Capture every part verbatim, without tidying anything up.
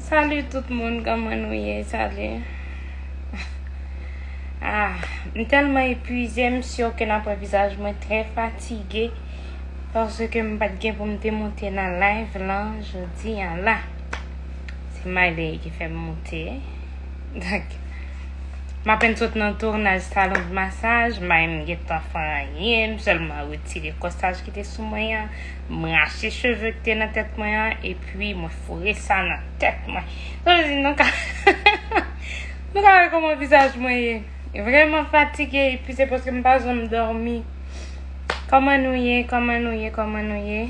Salut tout moun, kòman nou ye? Salut. Ah, m tèlman epuize, m si ke n ap wè vizaj mwen trè fatige, paske m pa t gen pou m te monte nan live lan jodi a la. Se Miley ki fè m monte. Donk, m apèn sot nan tounaj salon de masaj, m pa menm gentan fè anyen, m sèlman retire kòsaj ki te sou mwen an, m rache cheve ki te nan tèt mwen an, epi mwen foure sa nan tèt mwen. Sa vle di, nou ka, nou ka wè kòman vizaj mwen ye. Vrèman fatige, epi se paske m pa janm dòmi. Kòman nou ye? Kòman nou ye? Kòman nou ye?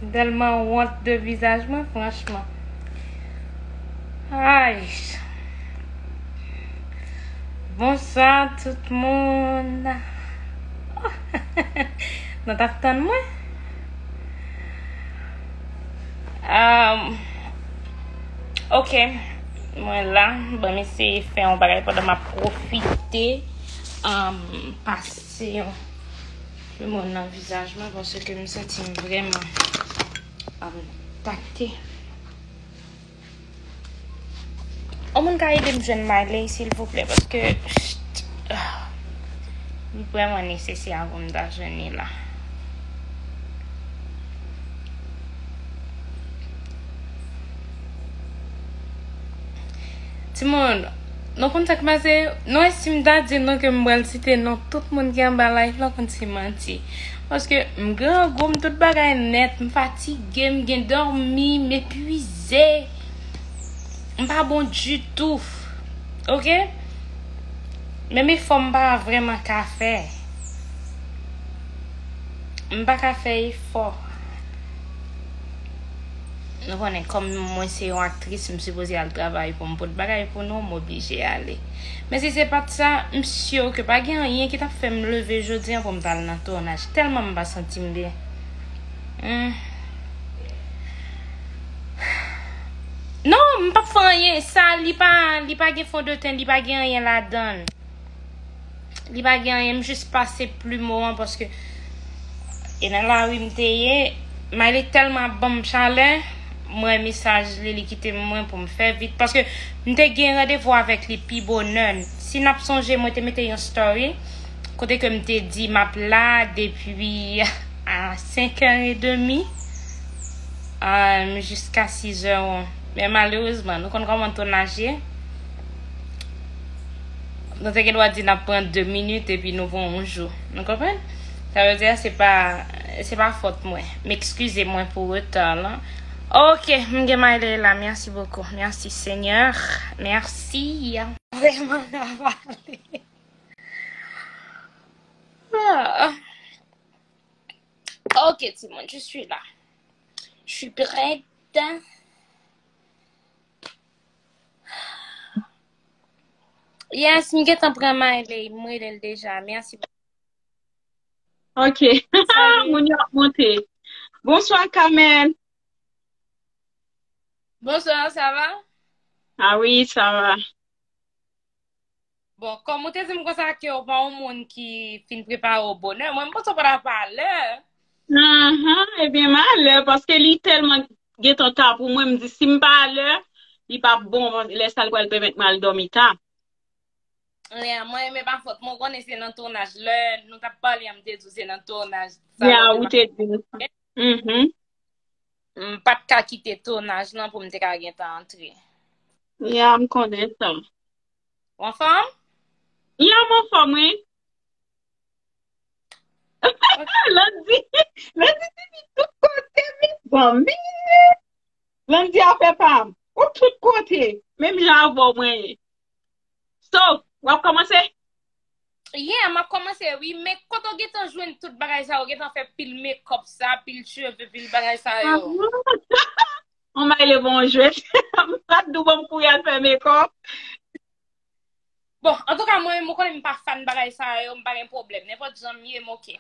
M tèlman wont de vizaj mwen, franchman. Ay. Bonswa tout moun. Nou t ap tann mwen? Um, ok. Mwen la. Ban m eseye fè yon bagay pandan m ap pwofite, um, pase yon Limon nan vizaj mwen paske m santi m vrèman, um, tate. Yon moun ka ede m jwenn Miley, silvouplè, paske, ah, li vrèman nesesè pou m ta jwenn li la. Timoun, nou konn sa k pase? Nou wè si m ta di nou ke m pral site non tout moun ki anba live la, konn se manti. Paske m grangou, m tout bagay nèt, m fatige, m gen dòmi, m epuize. M pa bon ditou. Oke? Menm efò m pa vrèman ka fè. M pa ka fè efò. Nou konnen, kòm mwen se yon aktris, m sipoze al travay pou m pot bagay pou nou, m oblije ale. Men si se pa t sa, m si ke pa gen anyen ki t ap fè m leve jodi a pou m t al nan tounaj. Tèlman m pa santi m byen. Hmm. Non, m p ap fè anyen. Sa, li pa, li pa gen fon de ten, li pa gen anyen ladan l. Li pa gen anyen, m jis pase plimo an paske e nan lari m te ye. Miley tèlman ap ban m chalè, m wè mesaj li, li kite m mwen pou m fè vit. Paske m te gen randevou avèk li pi bonè. Si n ap sonje, mwen te mete yon story kote ke m te di m ap la depi a senk è edmi, um, jiska sis è. Men malerezman, nou konn kòman tounaj ye. Nou te gen dwa di n ap pran de minit epi nou pran yon jou. Nou konprann? Sa vle di se pa, se pa fòt mwen. M ekskize mwen pou reta lan. Ok, m gen Miley la. Merci beaucoup. Merci Seigneur. Merci. Vrèman, n a pale. Ah. Ok, timoun, je suis là. Je suis prête. Yes, m gentan pran Miley, m rele l deja. Mèsi. Ok. Salut. Moun yo ap monte. Bonswa, Carmen. Bonswa, sa va? Ah wi, sa va. Bon, kòm ou te di m konsa ke ou pa yon moun ki fin prepare w bonè, mwen m panse w pa t ap alè. Ahan, ebyen, m alè, paske li tèlman gentan ta pou mwen, m di, si m pa alè, li p ap bon, lè sa l pral pèmèt mwen al dòmi ta. Yeah, mwen, men pa fòt mwen, ou konnen se nan tounaj, lè nou t ap pale a, m te di w se nan tounaj. Ya, ou te di m sa. Mhm. M pa t ka kite tounaj lan pou m te ka gentan antre. Ya, m konnen sa. Ou anfòm? Ya, m anfòm, wi. Landy, Landy te vin tout kote, mezanmi. Landy afè pa m. Ou tout kote. Menm jan avè w mwen ye. So, w ap kòmanse? Yeah, m ap kòmanse, wi. Men kote w gentan jwenn tout bagay sa yo? Ou gentan fè pil makeup sa, pil cheve, pil bagay sa yo? On may le bon jwe. M pa t di w ban m kouri al fè makeup. Bon, antouka, mwen, mwen konnen m pa fan bagay sa yo, m pa gen pwoblèm. Nenpòt jan m ye, m oke.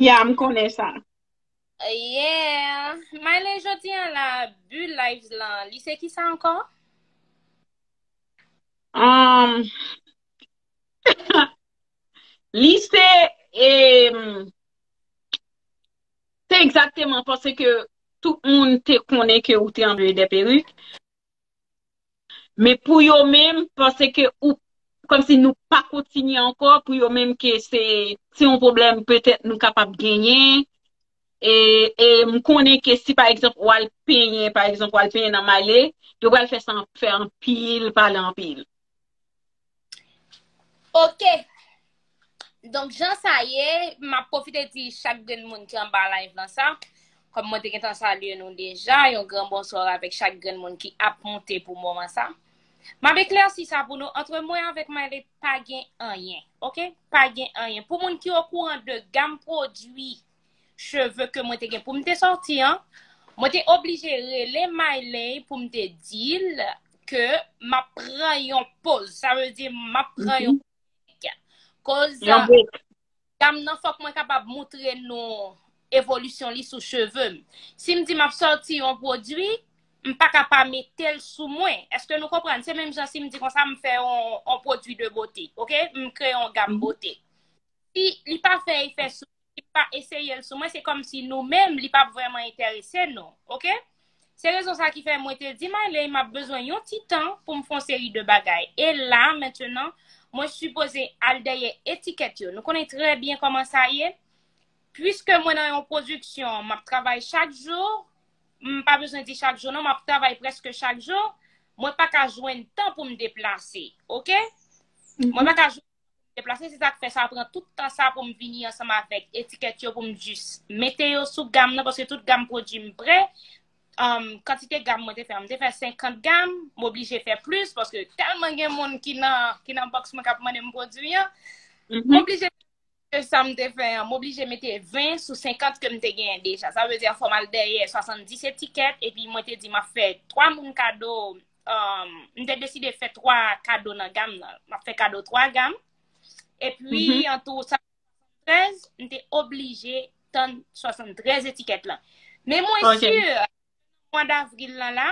Ya, m konnen sa. Yeah. Miley, jodi a la, bi live lan, li se kisa ankò? Um, li se, em, se egzakteman paske tout moun te konnen ke ou te anvle de perik. Men pou yo menm, panse ke ou, kòmsi nou pa kontinye ankò, pou yo menm ke se, se yon pwoblèm petèt nou kapab genyen. E, e m konnen ke si, pa egzanp, w al penyen, pa egzanp, w al penyen nan Miley, yo pral fè sa, fè anpil, pale anpil. Ok. Donk, jan sa ye, m ap pwofite di chak grenn moun ki anba live lan sa. Kòm mwen te gentan salye nou deja, yon gran bonswa avèk chak grenn moun ki ap moute pou moman sa. M ap eklèsi sa pou nou, antre mwen avèk Miley pa gen anyen, ok? Pa gen anyen. Pou moun ki okouran de gam pwodui cheve ke mwen te gen pou m te sòti an, mwen te oblije rele Miley pou m te di l ke m ap pran yon poz. Sa vle di m ap pran yon brek. Koz gam nan fòk mwen kapab moutre nou evolisyon li sou cheve m. Si m di m ap sòti yon pwodui, m pa ka pa mete l sou mwen. Èske nou konprann? Se menm jan si m di konsa m fè yon, yon pwodui de bote, ok? M kreye yon gam bote. Si li pa fè efè sou mwen, li pa eseye l sou mwen, se kòmsi nou menm, li p ap vrèman enterese nou, ok? Se rezon sa ki fè mwen te di Miley, m ap bezwen yon ti tan pou m fè yon seri de bagay. E la, mentenan, mwen sipoze al dèyè etikèt yo. Nou konnen trè byen kòman sa ye. Piske mwen nan yon pwodiksyon, m ap travay chak jou. M pa bezwen di chak jou, non, m ap travay prèske chak jou. Mwen pa ka jwenn tan pou m deplase, ok? Mwen pa ka jwenn deplase, se sa k fè sa pran tout tan sa pou m vini ansanm avèk etikèt yo pou m jis mete yo sou gam nan, paske tout gam pwodui m prè. Um, kantite gam mwen te fè, mwen te fè senkant gam, m oblije fè plis, paske tèlman gen moun ki nan, ki nan bòks mwen k ap mande m pwodui an. M oblije ke sa m te fè an, m oblije mete ven sou senkant ke m te genyen deja. Sa vle di, fò m al dèyè swasanndis etikèt, epi mwen te di m ap fè twa moun kado, um, m te deside fè twa kado nan gam nan. M ap fè kado twa gam. Epi, an tou, sa trèz, m te oblije tann swasanntrèz etikèt lan. Men mwen si, mwa davril lan la,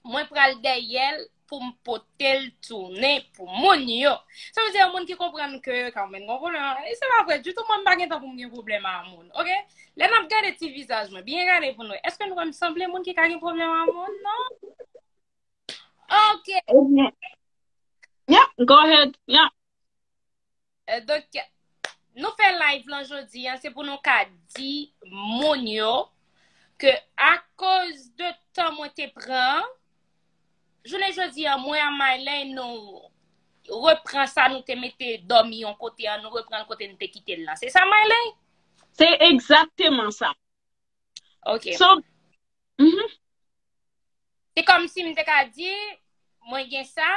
mwen pral dèyè l pou m pote l tounen pou moun yo. Sa vle di, yon moun ki konprann ke Carmen gon pwoblèm. E se pa vre ditou, mwen m pa gen tan pou m gen pwoblèm a moun, ok? Lè n ap gade ti vizaj mwen, byen gade pou nou wè. Èske nou wè m sanble moun ki ka gen pwoblèm a moun? Non. Ok. Ebyen, yeah, go ahead. Yeah. Euh, donk, nou fè live lan jodi an, se pou nou ka di moun yo ke akoz de tan mwen te pran, jounen jodi an, mwen a Miley, nou repran sa nou te mete dòmi yon kote an, nou repran l kote nou te kite l lan. Se sa, Miley? Se egzakteman sa. Ok. So, mhm. Se kòmsi m te ka di, mwen gen sa,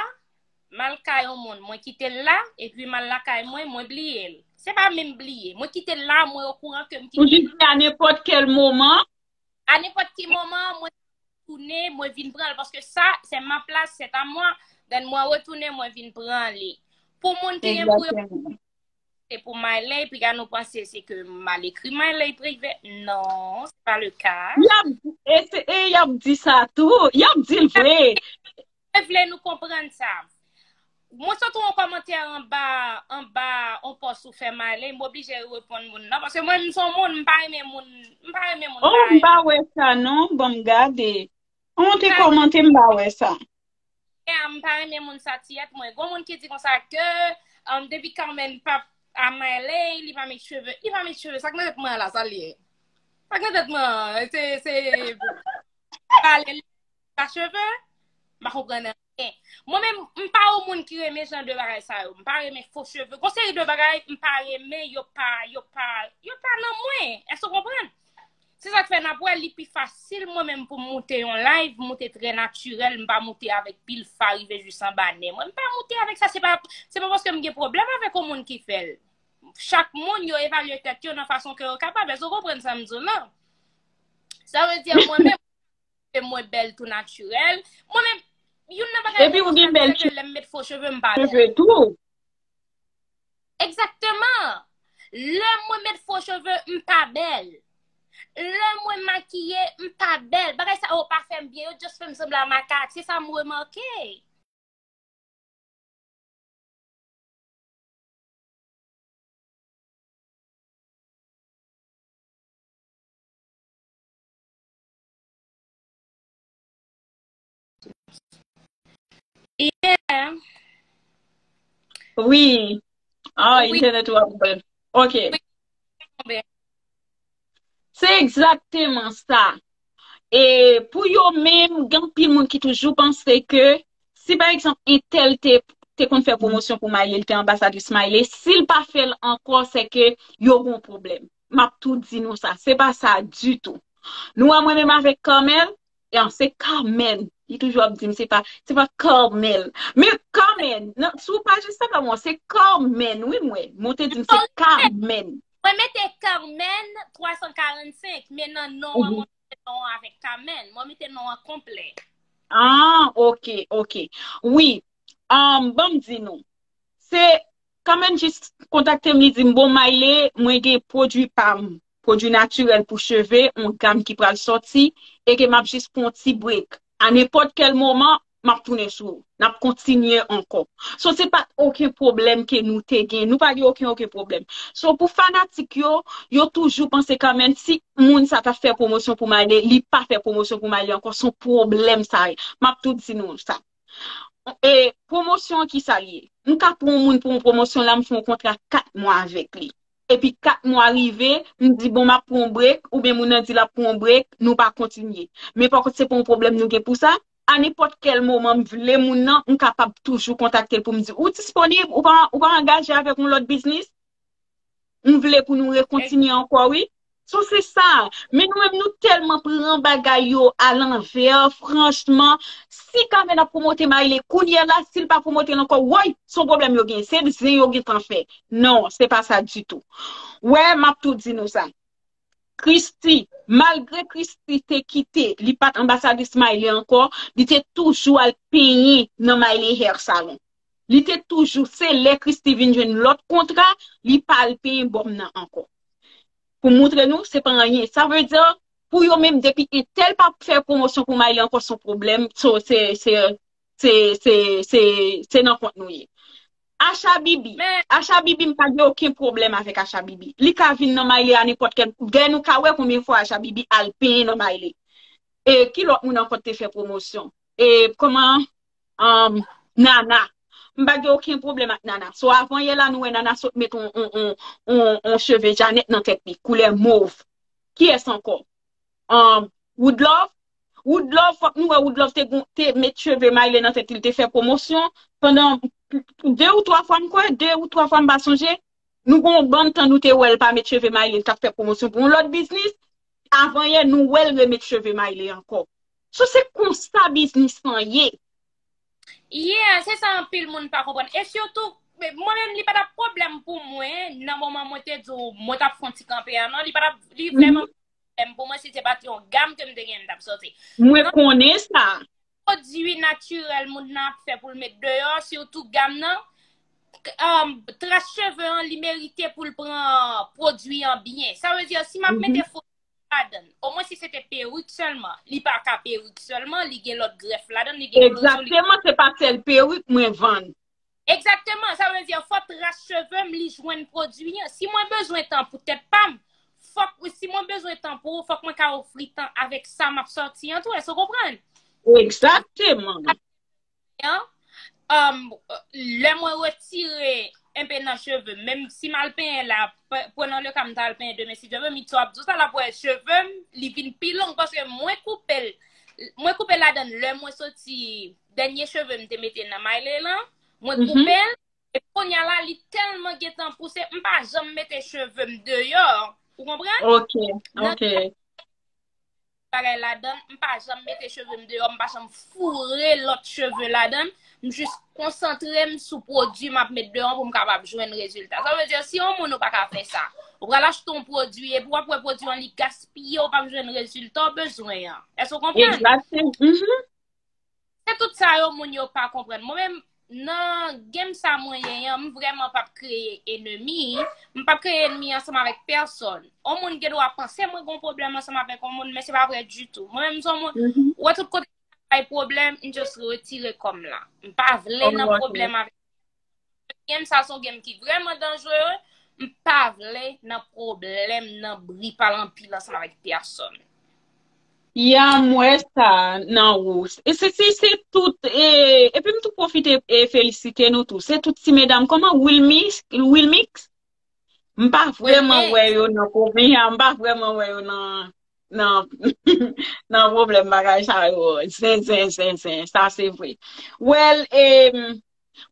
m al kay yon moun, mwen kite l la, epi m al lakay mwen, mwen bliye l. Se pa menm bliye. Mwen kite l la, mwen okouran ke m kite l. Ou jis di a nenpòt kèl moman. A nenpòt ki moman, mwen tounen, mwen vin pran l, paske sa, c'est ma place, c'est à moi. Then mwen retounen, mwen vin pran li. Pou moun ki gen pou yo Egzakteman. Se pou Miley, piga nou panse se ke m al ekri Miley prive. Non, se pa le ka. Y ap, e, se- e y ap di sa tou. Y ap di l vre. Mwen vle nou konprann sa. Mwen sot yon kòmantè anba, anba yon pòs ou fè Miley, m oblije reponn moun nan. Paske mwen, m se yon moun, m pa renmen moun, m pa renmen moun Oh, m bay. pa wè sa non. Ban m gade. Ou te kòmante, m pa wè sa. Yeah, m pa renmen moun sa tiyèt mwen. Gon moun ki di konsa ke um, depi Carmen pa a Miley, li pa met cheve. Li pa met cheve. Sa k nan tèt mwen an la, sa l ye? Sa k nan tèt mwen an, se, se pale li pa cheve? M pa konprann anyen. Mwen menm, m pa yon moun ki renmen jan de bagay sa yo. M pa renmen fo cheve. Gon seri de bagay, m pa renmen, yo pa, yo pa, yo pa nan mwen. Èske w konprann? Se sa k fè n ap wè li pi fasil mwen menm pou m moute yon live, m moute trè natirèl, m pa moute avèk pil fa rive jis anba nen mwen. M pa moute avèk sa, se pa, se pa paske m gen pwoblèm avèk yon moun ki fè l. Chak moun yo evalye tèt yo nan fason ke yo kapab. Èske w konprann sa m di w lan? Sa vle di mwen menm, mwen bèl tou natirèl. Mwen menm, youn nan bagay Epi ou gen bèl se ke lè m met fo cheve m pa bèl. Cheve tou. Egzakteman. Lè mwen met fo cheve, m pa bèl. Lè mwen makiye, m pa bèl. Bagay sa yo pa fè m byen, yo just fè m sanble a makak. Se sa m remake. Yeah. Wi. Ah, wi. Entènèt ou ap bèl. Ok. Wi. Se egzakteman sa. E pou yo menm, gen anpil moun ki toujou panse ke si pa egzanp entèl te, te konn fè pwomosyon pou Miley, li te anbasadris Miley, si l pa fè l ankò, se ke yo gon pwoblèm. M ap tou di nou sa. Se pa sa ditou. Nou wè mwen menm avèk Carmel, e an, se Carmen. Li toujou ap di m se pa, se pa Carmel. Men Carmen, nan, sou paj Instagram mwen, se Carmen, wi mwen. Mwen te di m se Carmen. Mwen mete Carmen twa san karannsenk, men nan non an, mwen mete non an avèk Carmen. Mwen mete non an konplè. Ah, ok, ok. Wi, um, ban m di nou. Se Carmen jis kontakte m, li di m, "Bon, Miley, mwen gen pwodui pa m, pwodui natirèl pou cheve, yon gam ki pral sòti, e ke m ap jis pran yon ti break. A nenpòt kèl moman, m ap tounen sou ou. N ap kontinye ankò." So, se pa t okenn pwoblèm ke nou te gen. Nou pa gen okenn, okenn pwoblèm. So, pou fanatik yo, yo toujou panse Carmen, si moun sa t ap fè pwomosyon pou Miley, li pa fè pwomosyon pou Miley ankò, se yon pwoblèm sa ye. M ap tou di nou sa. E pwomosyon an ki sa l ye? M ka pran yon moun pou yon pwomosyon la, m fè yon kontra kat mwa avèk li. Epi kat mwa rive, m di, "Bon, m ap pran yon break," oubyen moun nan di l ap pran yon break, nou pa kontinye. Men pa kont se pa yon pwoblèm nou gen pou sa. A nenpòt kèl moman m vle moun nan, m kapab toujou kontakte l pou m di, "Ou disponib, ou pa, ou pa angaje avèk yon lòt biznis?" M vle pou nou rekontinye ankò, wi. So, se sa. Men nou menm, nou tèlman pran bagay yo alanvè, franchman. Si Carmen ap pwomote Miley kounye a la, si l pa pwomote l ankò, woy, se yon pwoblèm yo gen. Se zen yo gentan fè. Non, se pa sa ditou. Wè, m ap tou di nou sa. Christie, malgre Christie te kite, li pa t anbasadris Miley ankò, li te toujou al penyen nan Miley Hair Salon. Li te toujou, se lè Christie vin jwenn lòt kontra, li pa al penyen bòm nan ankò. Pou moutre nou, se pa anyen. Sa vle di, pou yo menm, depi entèl pa fè pwomosyon pou Miley ankò, se yon pwoblèm. So, se, se, se, se, se, se nan kont nou ye. Asha Bibi. Asha Bibi, m pa gen okenn pwoblèm avèk Asha Bibi. Li ka vin nan Miley a nenpòt kèl. Dayè nou ka wè konbyen fwa Asha Bibi al penyen nan Miley. E ki lòt moun ankò te fè pwomosyon? E kòman, um, Nana. M pa gen okenn pwoblèm ak Nana. So, avan yè la, nou wè Nana sot met on, on, on, on, on cheve Janet nan tèt li, koulè mov. Kiyès ankò? Um, Woodlove. Woodlove, fòk nou wè Woodlove te, gon- te met cheve Miley nan tèt li, te fè pwomosyon pandan de ou twa fwa, m kwè, de ou twa fwa, m pa sonje. Nou gon bann tan nou te wè l pa met cheve Miley, l t ap fè pwomosyon pou yon lòt biznis. Avan yè, nou wè l remet cheve Miley ankò. So, se konsa biznis lan ye. Yeah, se sa anpil moun pa konprann. E sitou, mwen menm, li pa t ap pwoblèm pou mwen, nan moman mwen te di w, mwen t ap fè yon ti kanpe a, non, li pa t ap, li vrèman pwoblèm pou mwen si se pa t yon gam ke m te gen, m t ap sòti. Mwen konnen sa. Pwodui natirèl moun nan ap fè pou l met deyò, sitou gam nan, k- um, tras cheve an, li merite pou l pran pwodui an byen. Sa vle di, si m ap mete fo ladan l, omwen si se te perik sèlman, li pa ka perik sèlman, li gen lòt grèf ladan l, li gen klozo, li Egzakteman, se pa sèl perik mwen vann. Egzakteman, sa vle di, fò tras cheve m, li jwenn pwodui an. Si mwen bezwen tan pou tèt pa m, fòk, si mwen bezwen tan pou ou, fòk mwen ka ofri tan avèk sa m ap sòti an tou, èske w konprann? Egzakteman. An, um, lè mwen retire enpe nan cheve m, menm si m al penyen la, p- pran nan le ka m ta al penyen demen si Dye vle, Mitso ap di w sa, l ap wè cheve m, li vin pi long paske mwen koupe l, mwen koupe ladan l lè mwen soti, dènye cheve m te mete nan Miley lan, mwen koupe l, e kounye a la, li tèlman gentan pouse, m pa janm mete cheve m deyò, ou konprann? Ok, ok. Bagay ladan l, m pa janm mete cheve m deyò, m pa janm foure lòt cheve ladan l, m jis konsantre m sou pwodui m ap met deyò pou m kapab jwenn rezilta. Sa vle di, si yon moun ou pa ka fè sa, ou pral achte yon pwodui epi w ap wè pwodui an li gaspiye, ou p ap jwenn rezilta w bezwen an. Èske w konprann? Egzakteman. Se tout sa yo moun yo pa konprann. Mwen menm, nan game sa mwen ye an, m vrèman p ap kreye enemi. M p ap kreye enemi ansanm avèk pèsòn. On moun gen dwa panse mwen gen yon pwoblèm ansanm avèk on moun, men se pa vre ditou. Mwen menm, m se yon moun, ou wè tout kote bay pwoblèm, m just retire kò m la. M pa vle nan pwoblèm avèk Game sa se yon game ki vrèman danjere. M pa vle nan pwoblèm, nan bri, pale anpil ansanm avèk pèsòn. Ya, m wè sa nan ou. E se, se, se tout. E, epi m tou pwofite e felisite nou tou. Se tout ti medam, kòman Wilmix, Wilmix? M pa vrèman wè yo nan komen an, m pa vrèman wè yo nan, nan, nan pwoblèm bagay sa yo. Zen, zen, zen, zen, sa se vre. Well, em,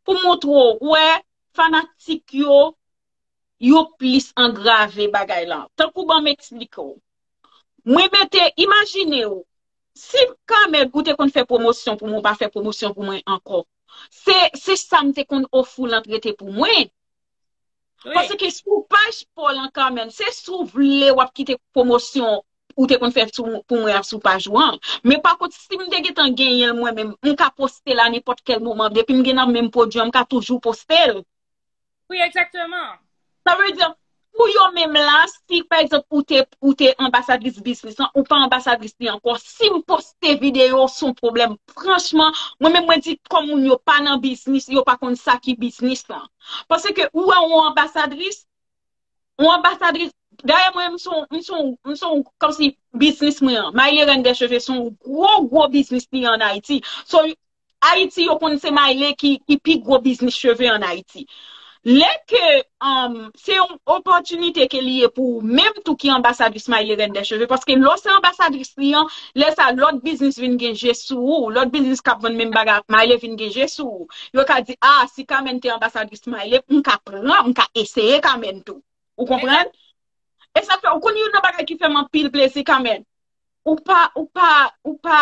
pou montre w, wè, fanatik yo, yo plis angrave bagay la. Tankou ban m eksplike w. Mwen mete, imajine w, si Carmen ou te konn fè pwomosyon pou mwen, ou pa fè pwomosyon pou mwen ankò. Se, se sa m te konn ofri w lan t rete pou mwen. Paske sou paj pa w lan Carmen, se si w vle w ap kite pwomosyon ou te konn fè sou, pou mwen an sou paj ou an. Men pa kont, si m te gentan genyen l mwen menm, m ka poste l a nenpòt kèl moman. Depi m gen nan menm pwodui an, m ka toujou poste l. Wi, egzakteman. Sa vle di, pou yo menm la, si pa egzanp ou te, ou te anbasadris biznis lan, ou pa anbasadris li ankò, si m poste videyo, se yon pwoblèm. Franchman, mwen menm mwen di kòm moun yo pa nan biznis, yo pa konn sa ki biznis lan. Paske ou wè yon anbasadris, yon anbasadris, dayè mwen, m se yon, m se yon, m se yon, kòmsi biznis mwen an, Maïlé Reine des Cheveux se yon gwo, gwo biznis li an Ayiti. So, Ayiti, yo konn se Maïlé ki, ki pi gwo biznis cheve an Ayiti. Lè ke, um, se yon opòtinite ke li ye pou ou menm tou ki anbasadris Maïlé Reine des Cheveux, paske lè w se anbasadris li an, lè sa lòt biznis vin gen je sou ou, lòt biznis k ap vann menm bagay ak Maïlé vin gen je sou ou. Yo ka di, ah, si Carmen te anbasadris Maïlé, m ka pran, m ka eseye Carmen tou. Ou konprann? E sa fè, ou konn youn nan bagay ki fè m anpil plezi Carmen. Ou pa, ou pa, ou pa,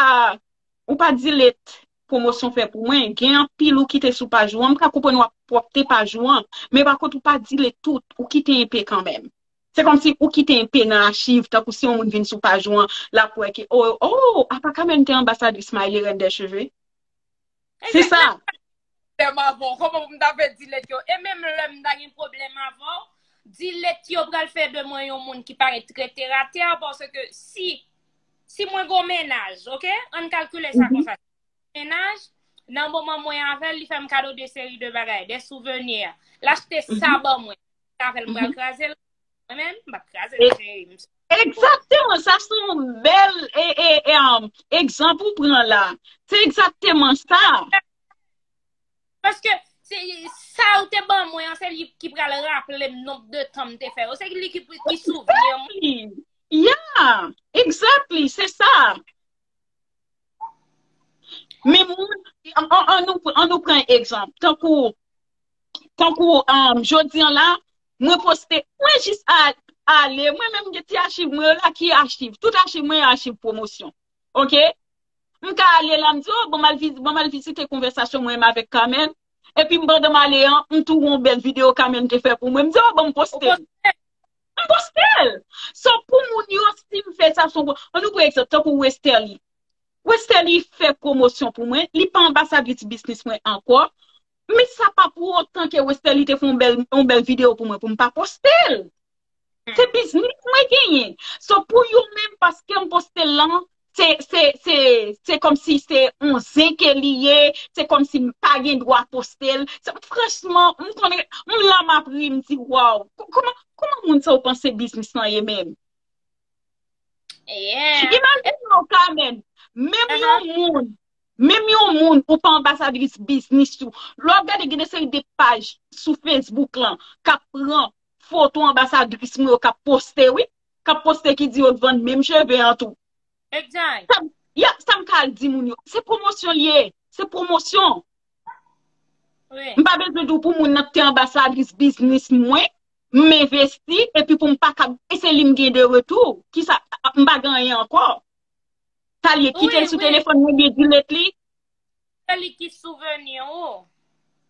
ou pa delete pwomosyon fè pou mwen. Gen anpil ou kite sou paj ou an. M ka konprann w ap pwòpte paj ou an. Men pa kont ou pa delete tout. Ou kite enpe kanmenm. Se kòmsi ou kite enpe nan achiv, tankou si yon moun vin sou paj ou an, l ap wè ke, oh, oh, apa Carmen te anbasadris Maïlé Reine des Cheveux? Se sa. Pwoblèm avè w. Kòman pou m ta fè delete yo? E menm lè m ta gen pwoblèm avè w, delete yo pral fè de mwen yon moun ki parèt trè tèratè, paske si, si mwen gon mennaj, oke? Ann kalkile sa konsa. Mennaj, nan moman mwen avè l, li fè m kado de seri de bagay, de souveni. L achte sa ban mwen. Sa fè l m pral kraze l. Mwen menm, m p ap kraze l, cheri. Egzakteman, sa se yon bèl e, e, e, um, egzanp ou pran la. Se egzakteman sa. Paske se sa ou te ban mwen an, se li ki pral raple m nonb de tan m te fè yo. Se li ki, ki souvni mwen. Exactly. Yeah, exactly, se sa. Men moun, an, an, an nou, an nou pran egzanp. Tankou, tankou, um, jodi an la, mwen poste, mwen jis a, ale, mwen menm gen ti achiv mwen yo la ki achiv. Tout achiv mwen yo achiv pwomosyon. Oke? M ka ale la, m di, oh, bon, m al viz-, bon, m al vizite konvèsasyon mwen menm avèk Carmen. Epi m pandan m ale an, m tou wè yon bèl videyo Carmen te fè pou mwen. M di, oh, bon, m poste l. M poste l. So, pou moun yo, si m fè sa, se yon bon, an nou pran egzanp, tankou Westerlie. Westerlie fè pwomosyon pou mwen, li pa anbasadris biznis mwen ankò, men sa pa pou otan ke Westerlie te fè yon bèl, yon bèl videyo pou mwen, pou m pa poste l. Se biznis mwen genyen. So, pou yo menm, paske m poste l lan, se, se, se, se kòmsi se yon zen ke li ye, se kòmsi m pa gen dwa poste l. Se, franchman, m konnen, m la m ap ri, m di, waw, kòman, kòman moun sa yo panse biznis lan ye menm? Imajine w, Carmen, menm yon moun, menm yon moun, ou pa anbasadris biznis ou. Lè w ap gade, gen de seri de paj sou Facebook lan k ap pran foto anbasadris mwen yo k ap poste, wi. K ap poste ki di yo t vann menm cheve an tou. Egzak. Ya, sa m ka al di moun yo. Se pwomosyon l ye. Se pwomosyon. M pa bezwen di w pou moun nan te anbasadris biznis mwen, m envesti, epi pou m pa kab, e se li m gen de retou. Kisa, m pa gen anyen ankò. Sa l ye, kite l sou telefòn mwen, byen delete li. Se li ki souvni ou.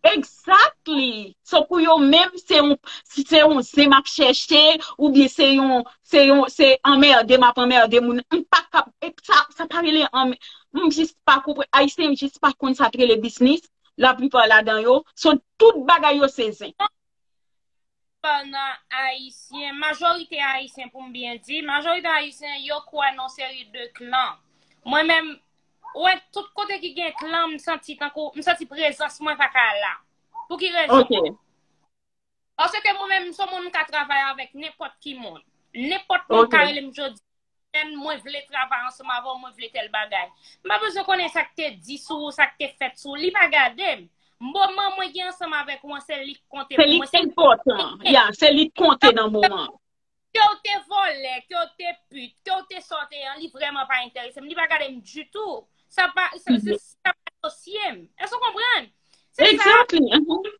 Exactly. So pou yo menm, se yon, se yon zen m ap chèche, oubyen se yon, se yon, se anmède m ap anmède moun. M pa kab, e sa, sa pa rele anmè-, m jis pa konprann. Ayisyen jis pa konn sa k rele biznis. Laplipa ladan yo. So tout bagay yo se zen. Pandan Ayisyen, majorite Ayisyen, pou m byen di, majorite Ayisyen, yo kwè nan seri de klan. Mwen menm, wè, tout kote ki gen klan, m santi tankou, m santi prezans mwen pa ka la. Pou ki rezon? Ok. Paske mwen menm, m se yon moun, m ka travay avèk nenpòt ki moun. Nenpòt moun ka rele m jodi. Sèn, mwen vle travay ansanm avè w, mwen vle tèl bagay. M pa bezwen konnen sa k te di sou ou, sa k te fèt sou ou, li pa gade m. Moman mwen gen ansanm avèk ou an, se li k konte pou mwen. Se li k enpòtan. Ya, se li k konte nan moman. Ke w te vòlè, ke w te pit, ke w te sa w te ye an, li vrèman pa enterese m. Li pa gade m ditou. Sa pa, sa, se, sa pa dosye m. Èske w konprann? Se sa. Exactly. Mhm.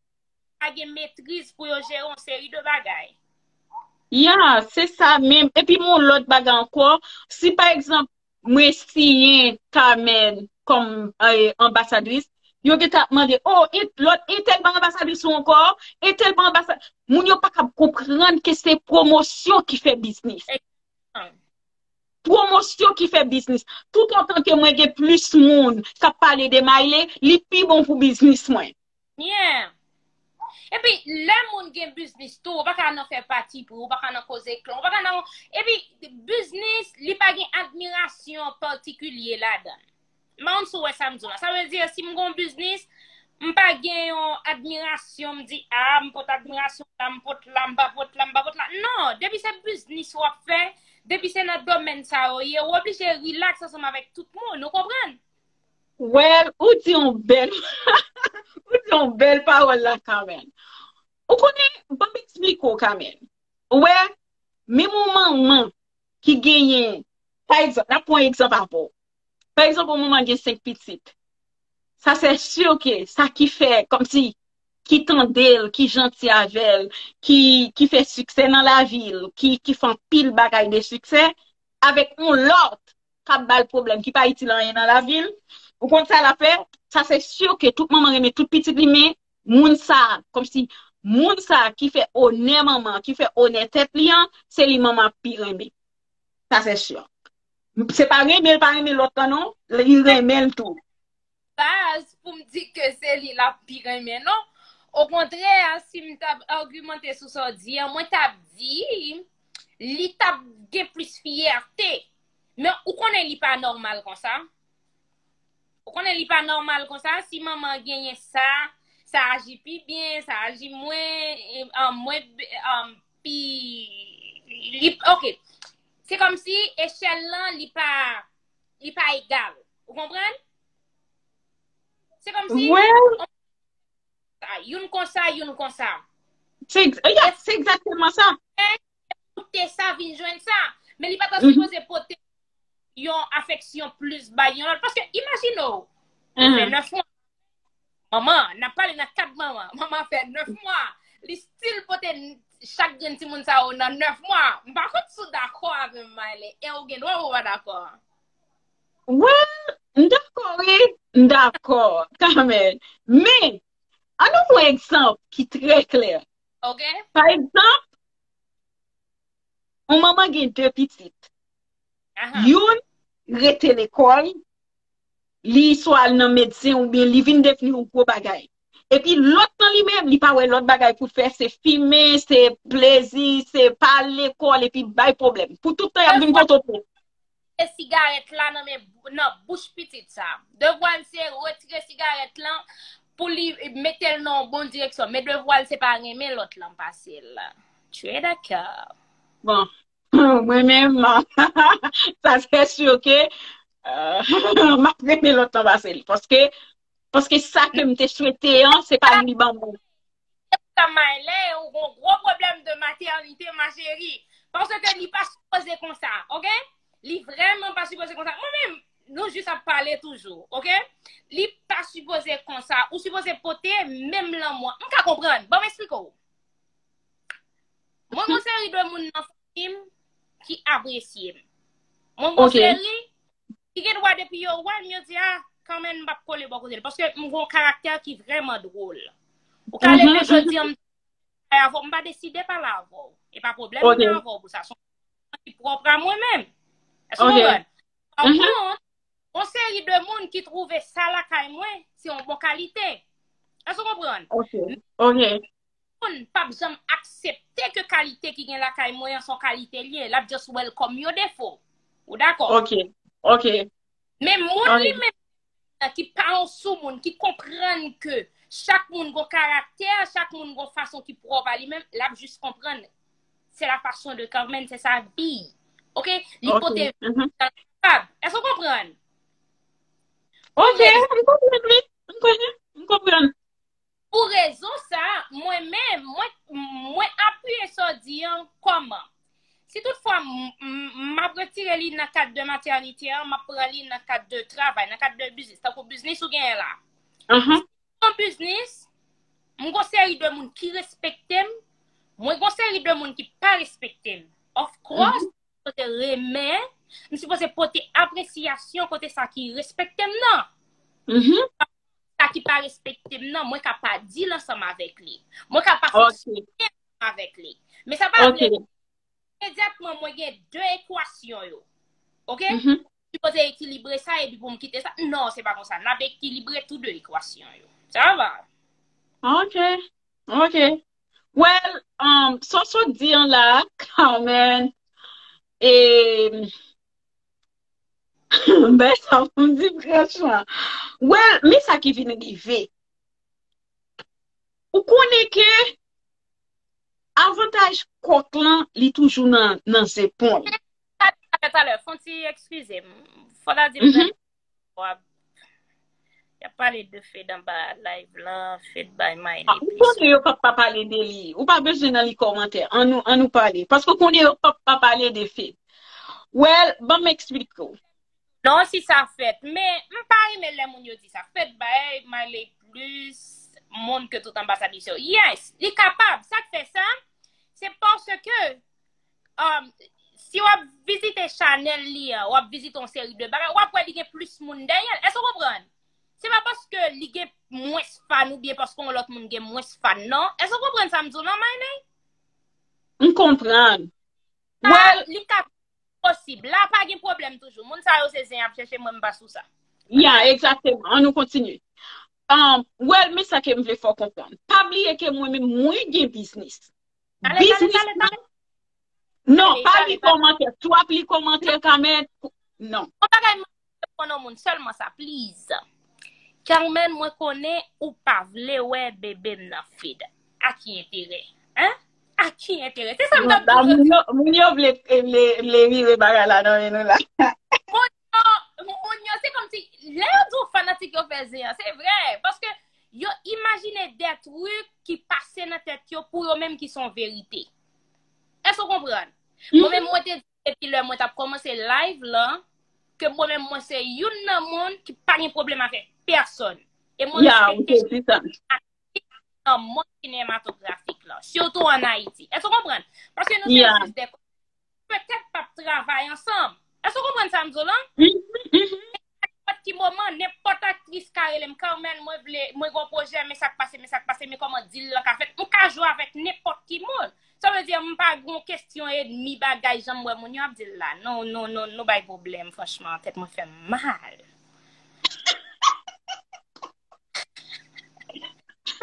Pa gen metriz pou yo jere yon seri de bagay. Ya, se sa menm. Epi, yon lòt bagay ankò, si pa egzanp, mwen siyen Carmen kòm, eh, anbasadris, yo gentan ap mande, oh, e, lòt entèl pa anbasadris ou ankò, entèl pa anbasadris. Moun yo pa kab konprann ke se pwomosyon ki fè biznis. Pwomosyon ki fè biznis. Toutotan ke mwen gen plis moun k ap pale de Maile, li pi bon pou biznis mwen. Yeah. Epi, lè moun gen biznis tou, ou pa ka nan fè pati pri, ou pa ka nan koze klan, ou pa ka nan. Epi, biznis, li pa gen admirasyon patikilye ladan l. M pa konn si w wè sa m di w la. Sa vle di, si m gen yon biznis, m pa gen yon admirasyon, m di, ah, m pot admirasyon la, m pot la, m pa pot la, m pa pot la. Non, depi se biznis w ap fè, depi se nan domèn sa yo ye, ou oblije rilaks ansanm avèk tout moun, ou konprann? Well, ou di yon bèl, ou di yon bèl pawòl la, Carmen. Ou konnen, ban m eksplike w, Carmen. Ou wè, menm yon manman ki genyen, pa egzanp, n ap pran yon egzanp avè w. Pa egzanp, yon manman gen senk pitit. Sa se si ke sa ki fè, kòmsi, ki tande l, ki janti avè l, ki, ki fè siksè nan lavi l, ki, ki fè anpil bagay de siksè, avèk yon lòt k ap ba l pwoblèm, ki pa itil anyen nan lavi l. Ou konn sa l ap fè? Sa se si ke tout manman renmen tout pitit li, men moun sa, kòmsi moun sa ki fè onè manman, ki fè onè tèt li an, se li manman ap pi renmen. Sa se si. Se pa renmen l pa renmen lòt lan non, li renmen l tou. Baz pou m di ke se li l ap pi renmen non. Okontrè, si m t ap agimante sou sa w di an, mwen t ap di li t ap gen plis fyète. Men ou konnen li pa nòmal konsa. Ou konnen li pa nòmal konsa, si manman genyen sa, sa aji pi byen, sa aji mwen, e, an, mwen, an, pi, li, ok. Se kòmsi echèl lan, li pa, li pa egal. Ou konprann? Se kòmsi, well, sa, youn konsa, youn konsa. Se ex-, yeah, se egzakteman sa. Pote sa, vin jwenn sa. Men li pa ta sipoze pote yon afeksyon plis bay yon lòt. Paske imajine w, ou fè nèf mwa. Manman, n ap pale nan kad manman. Manman fè nèf mwa. Li still pote n-, chak grenn timoun sa yo nan nèf mwa. M pa konn si w dakò avè m, Maile. E ou gen dwa ou pa dakò. Well, m dakò, wi. M dakò, kanmenm. Men, ann nou pran egzanp ki trè klè. Ok. Pa egzanp, yon manman gen de pitit. Aha. Youn rete lekòl, li swa al nan medsen oubyen li vin devni yon gwo bagay. Epi lòt nan li menm, li pa wè lòt bagay pou fè, se fimen, se plezi, se pa al lekòl epi bay pwoblèm. Pou tout tan y ap vin Pòtoprens. Retire sigarèt la nan men, nan bouch pitit sa. Devwa l se retire sigarèt lan pou li mete l nan yon bon direksyon. Men devwa l se pa renmen lòt lan pase l. Tu es d'accord? Bon, mwen menm, sa se si ke, euh, m ap renmen lòt lan pase l. Paske, paske sa ke m te swete an, se pa li ban mwen. Sa Maile, ou gon gwo pwoblèm de matènite, ma chérie. Paske li pa sipoze konsa, ok? Li vrèman pa sipoze konsa. Mwen menm, nou jis ap pale toujou, ok? Li pa sipoze konsa. Ou sipoze pote menm lanmou an. M ka konprann. Ban m eksplike w. Mwen, gon seri de moun nan fanmi m ki apresye m. Mwen, gon seri ki gen dwa depi yo wè m, yo di, ah, kanmenm m p ap kole bò kote l. Paske m gon karaktè ki vrèman dwòl. Ou ka leve jodi an, m pa deside pale avè w. E pa pwoblèm mwen avè w pou sa. Se yon ki pwòp a mwen menm. Èske w konprann? An kont, yon seri de moun ki twouve sa lakay mwen, se yon bon kalite. Èske w konprann? Ok, ok. Moun p ap janm aksepte ke kalite ki gen lakay mwen an se yon kalite l ye. L ap just wè l kòm yon defo. Ou dakò? Ok, ok. Men moun li menm ki pa yon soumoun, ki konprann ke chak moun gon karaktè, chak moun gon fason ki pwòp a li menm, l ap jis konprann. C'est la façon de Carmen, c'est sa vi. Ok? Li Ok. pote Mhm. Èske w konprann? Ok, m konprann, wi. M konprann. M konprann. Pou rezon sa, mwen menm, mwen, mwen apiye sa w di an kòman? Si toutfwa m, m, m ap retire li nan kad de matènite an, m ap pran li nan kad de travay, nan kad de biznis, tankou biznis ou genyen la. Ahan. Yon biznis, m gon seri de moun ki respekte m, mwen gon seri de moun ki pa respekte m. Of course, m sipoze renmen, m sipoze pote apresyasyon kote sa ki respekte m nan. Mhm. Sa ki pa respekte m nan, mwen ka pa deal ansanm avèk li. Mwen ka pa Ok. fonksyone avèk li. Men sa pa Ok. vle di imedyatman mwen gen de ekwasyon yo. Ok? Mhm. Sipoze ekilibre sa epi pou m kite sa. Non, se pa konsa. N ap ekilibre tou de ekwasyon yo. Sa va? Ok. Ok. Well, um, sa w sot di an la, Carmen, e, ben, sa pou m di franchman. Well, men sa ki vin rive. Ou konnen ke avantaj kòk lan, li toujou nan, nan zepon l. Talè, talè, fon ti eskize m. Fò ta di m Mhm. w ap, y ap pale de Fed anba live lan, Fed bay Miley Ah, ou konnen yo p ap pa pale de li. Ou pa bezwen nan li kòmantè. An nou, an nou pale. Paske ou konnen yo p ap pa pale de Fed. Well, ban m eksplike w. Non, si sa fèt. Men, m pa renmen lè moun yo di sa. Fed bay Miley plis moun ke tout anbasadris yo. Yes, li kapab. Sa k fè sa, se paske, um, si w ap vizite chanèl li an, w ap vizite yon seri de bagay, w ap wè li gen plis moun dèyè l. Èske w konprann? Se pa paske li gen mwens fan oubyen paske yon lòt moun gen mwens fan, non. Èske w konprann sa m di w lan, Miley? M konprann. Sa, Well, li ka posib. La pa gen pwoblèm toujou. Moun sa yo se zen y ap chèche, mwen m pa sou sa. Ya, egzakteman. An nou kontinye. Um, well, men sa ke m vle fè w konprann. Pa bliye ke mwen menm, mwen gen biznis. Talè, talè, Biznis talè, mwen. Talè, Non, pa talè, li talè. Kòmantè. Swa ap li kòmantè, Carmen. Non. Yon bagay mwen konn yon moun sèlman sa, please. Carmen, mwen konnen ou pa vle wè bebe m nan Fed. A ki enterè? Hein? A ki enterè? Se sa m t ap Ba, di w. Moun yo, moun yo vle, vle, vle vire bagay la nan men nou la. Moun yo, moun yo, se kòmsi, lè yo di w fanatik yo fè zen an, se vre. Paske yo imajine de truc ki pase nan tèt yo pou yo menm ki se yon verite. Èske w konprann? Mwen menm, mwen te di depi lè mwen t ap kòmanse live lan, ke mwen menm, mwen se youn nan moun ki pa gen pwoblèm avèk pèsòn. E mwen Ya, ou respekte te di sa. Nan mond sinematografik lan, sitou ann Ayiti. Èske w konprann? Paske nou se Ya. jis de, petèt p ap travay ansanm. Èske w konprann sa m di w lan? Mhm, mhm. Nenpòt ki moman, nenpòt aktris ka rele m, Carmen, mwen vle, mwen gen yon pwojè, men sa k pase, men sa k pase, men kòman deal lan ka fèt. M ka jwe avèk nenpòt ki moun. Sa vle di, m pa gen yon kesyon enmi bagay, jan m wè moun yo ap di l la. Non, non, non, nou bay pwoblèm, franchman, tèt mwen fè m mal.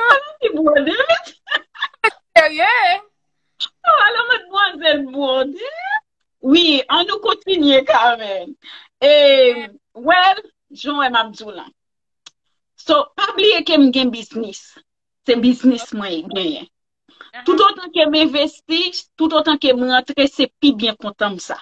Ala ti bwode. Serye? Oh, ala madmwazèl bwode. Wi, an nou kontinye, Carmen. E, well, jan wè m ap di w lan. So, pa bliye ke m gen biznis. Se biznis mwen genyen. Toutotan ke m envesti, toutotan ke m rantre, se pi byen kontan m sa.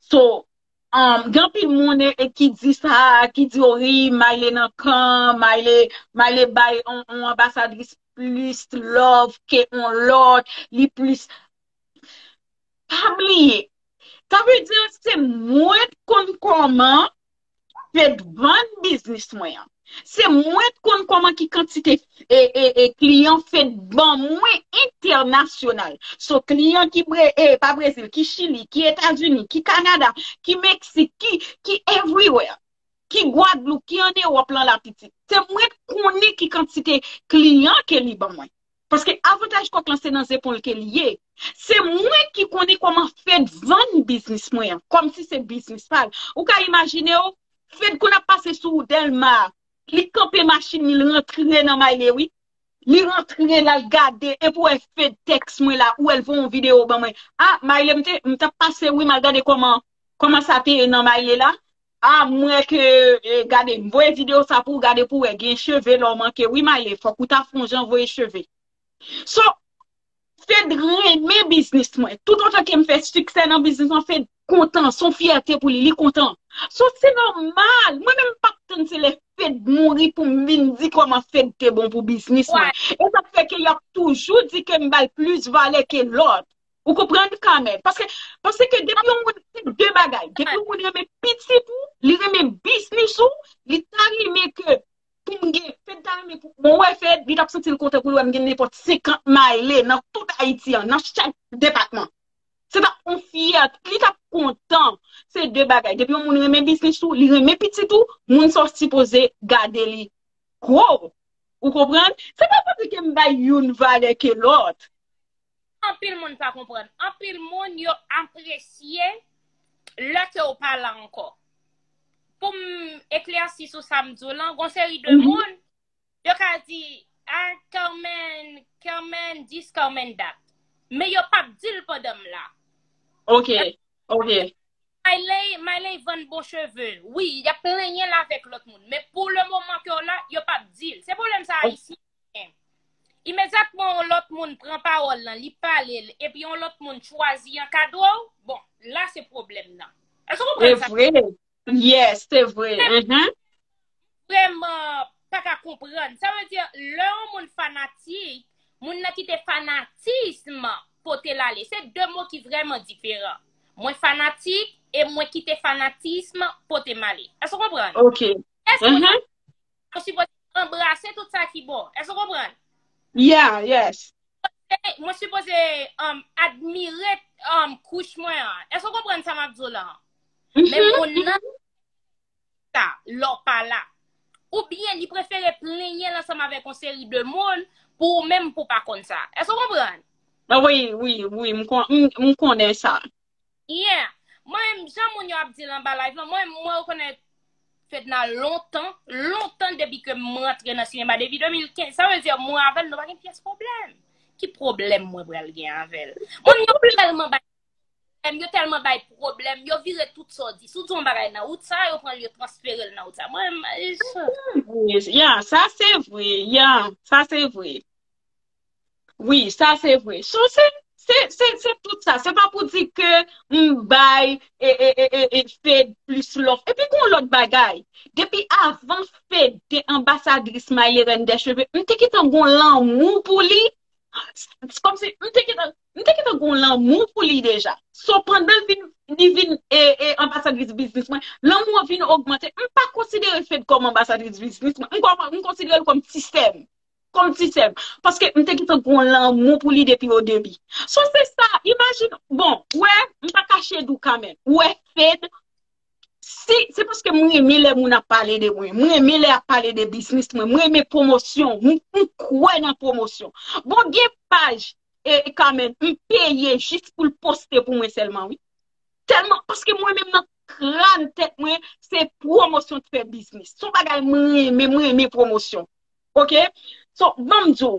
So, um, gen anpil moun e, e ki di sa, ki di, o wi, Miley nan kan, Miley, Miley bay on, on anbasadris plis love ke on lòt, li plis. Pa bliye. Sa vle di, se mwen k konn kòman Fed vann biznis mwen an. Se mwen k konn kòman ki kantite e, e, e kliyan Fed ban mwen entènasyonal. So kliyan ki bre, e, pa Brezil, ki Chili, ki Etazini, ki Kanada, ki Meksik, ki, ki everywhere. Ki Gwadloup, ki ann Ewòp lan la pitit. Se mwen k konnen ki kantite kliyan ke li ban mwen. Paske avantaj kòk lan se nan zepon l ke li ye. Se mwen ki konnen kòman Fed vann biznis mwen an, kòmsi se biznis pa l. Ou ka imajine w, Fed konn ap pase sou Dèlma, li kanpe machin li, l rantre nan Miley, wi. Li rantre la, l gade, epi w wè Fed tèks mwen la, ou wè l voye yon videyo ban mwen. A, Miley, m te, m t ap pase, wi, m al gade kòman, kòman sa te ye nan Miley la. A, m wè ke, e, gade, m voye videyo sa pou w gade pou w wè, gen cheve la w manke. Wi, Miley, fòk ou ta fè yon jan voye cheve. So, Fed renmen biznis mwen. Toutotan ke m fè siksè nan biznis mwen, Fed kontan, se yon fyète pou li, li kontan. So, se nòmal. Mwen menm, m p ap tann se lè Fed mouri pou m vin di kòman Fed te bon pou biznis mwen. E sa k fè ke y ap toujou di ke m ba l plis valè ke lòt. Ou konprann, Carmen? Paske, paske depi yon moun, se de bagay. Depi yon moun renmen pitit ou, li renmen biznis ou, li ta renmen ke pou m gen, Fed ta renmen pou mwen wè Fed, li t ap santi l kontan pou l wè m gen nenpòt senkant mayle nan tout Ayiti an, nan chak depatman. Se t ap yon fyète, li t ap kontan. Se de bagay. Depi yon moun renmen biznis ou, li renmen pitit ou, moun sa w sipoze gade li gwo. Ou konprann? Se pa pou di ke m bay youn valè ke lòt. Anpil moun pa konprann. Anpil moun yo apresye lè ke w pa la ankò. Pou m eklèsi sou sa m di w lan, gon seri de moun, yo ka di, ah, Carmen, Carmen this, Carmen that. Men yo p ap di l pandan m la. Ok, ok. Mayley, Mayley vann bon cheve. Wi, y ap plenyen l avèk lòt moun. Men pou le moman ke w la, yo p ap di l. Se pwoblèm sa Ayisyen genyen. Imedyatman yon lòt moun pran pawòl lan, li pale l, epi yon lòt moun chwazi an kado w, bon, la se pwoblèm nan. Èske w konprann sa? Se vre. Yes, se vre. Mhm. Vrèman pa ka konprann. Sa vle di, lè yon moun fanatik, moun nan kite fanatism pote l ale. Se de mo ki vrèman diferan. Mwen fanatik e mwen kite fanatism pote m ale. Èske w konprann? Ok. Èske Mhm. Ou sipoze anbrase tout sa ki bon. Èske w konprann? Yeah, yes. Mwen sipoze um, admire um, kouch mwen an. Èske w konprann sa m ap di w la? Men Mhm. Moun nan sa, lè w pa la. Oubyen li prefere plenyen l ansanm avèk yon seri de moun pou ou menm pou w pa konn sa. Èske w konprann? Ah, wi, wi, wi, m kon- m- m konnen sa. Yeah. Mwen menm, jan moun yo ap di l anba live lan, mwen, mwen rekonèt Fedna lontan, lontan depi ke m rantre nan sinema, depi de mil kenz. Sa vle di, mwen avè l, nou pa gen pyès pwoblèm. Ki pwoblèm mwen pral gen avè l? Moun yo tèlman bay pwoblèm, yo tèlman bay pwoblèm, yo vire tout sa w di. Si w di yon bagay nan wout sa, yo pran l, yo transfere l nan wout sa. Mwen, m- Wi, ya, sa se vre, ya, sa se vre. Wi, sa se vre. So, se, se, se, se tout sa. Se pa pou di ke m bay e, e, e, e, e Fed plis love. Epi gon lòt bagay. Depi avan Fed te anbasadris Maye Reine des Cheveux, m te gentan gon lanmou pou li. Se kòmsi m te gentan, m te gentan gon lanmou pou li deja. So, pandan l vin, li vin e, e, anbasadris biznis mwen, lanmou an vin ogmante. M pa konsidere Fed kòm anbasadris biznis mwen. M kòm, m konsidere l kòm ti sè m. Kòm ti sè m. Paske m te gentan gon lanmou pou li depi o debi. So, se sa, imajine, bon, wè, m pa kache di w kanmenm. Wè, Fed, si, se paske m renmen lè moun ap pale de mwen. M renmen lè y ap pale de biznis mwen. M renmen pwomosyon. M, m kwè nan pwomosyon. Bon, gen paj, e, kanmenm, m peye jis pou l poste pou mwen sèlman, wi. Tèlman, paske mwen menm nan kràn tèt mwen, se pwomosyon k fè biznis. Se yon bagay mwen renmen, mwen renmen pwomosyon. Ok? So, ban m di w,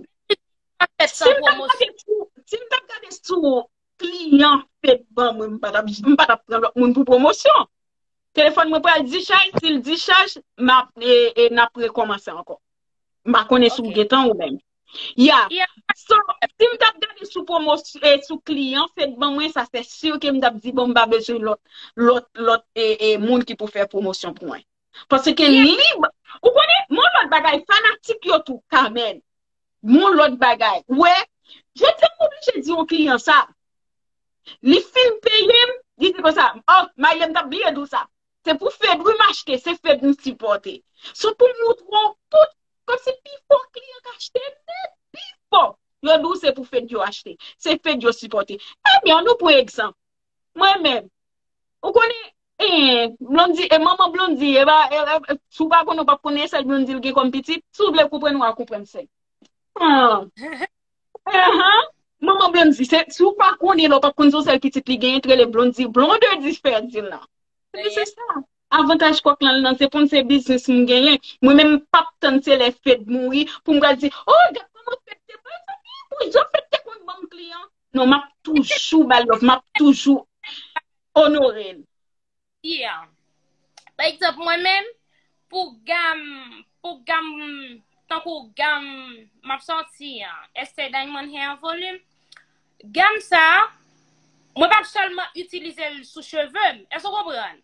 si m t ap gade sou, si m t ap gade sou kliyan Fed ban mwen, m pa t ap, m pa t ap pran lòt moun pou pwomosyon. Telefòn mwen pral dichaj, si l dichaj, m ap, e, e, n ap rekòmanse ankò. M pa konnen si w gen tan ou menm. Ya. So, si m t ap gade sou pwomosyon, e, sou kliyan Fed ban mwen, sa se si ke m t ap di, bon, m pa bezwen lòt, lòt, lòt, e, e, moun ki pou fè pwomosyon pou mwen. Paske li, ou konnen, mon lòt bagay, fanatik yo tou, Carmen. Mon lòt bagay. Wè, jodi a m oblije di yon kliyan sa. Li fin peye m, li di konsa, oh, Maye, m t ap bliye di w sa. Se pou Fed wi m achte, se Fed m sipòte. So pou m moutre w tout, kòmsi pifò kliyan k achte nèt, pifò. Yo di w se pou Fed yo achte, se Fed yo sipòte. Ebyen, nou pran egzanp. Mwen menm, ou konnen, eh, Blondy, e manman Blondy, e ba, e, e, si w pa konnen, w p ap konnen sèl Blondy l gen kòm pitit. Si w vle konprann, w a konprann sèl. Ah. Ahan. Manman Blondy, se, si w pa konnen, lè w p ap konn se yon sèl pitit li genyen, t rele Blondy, Blondy Ferdinand. Ebyen, se sa. Avantaj kòk lan, lan, se pou m se biznis m genyen. Mwen menm, m p ap tann se lè Fed mouri pou m pral di, oh, gad kòman Fed te bon, zanmi, bon, jan Fed te konn ban m kliyan. Non, m ap toujou ba l love, m ap toujou onore l. Yeah. Pa egzanp, mwen menm, pou gam, pou gam, tankou gam, m ap sòti an, Esther Diamond Hair Volume, gam sa, Mwen p ap sèlman itilize l sou cheve m. Èske w konprann?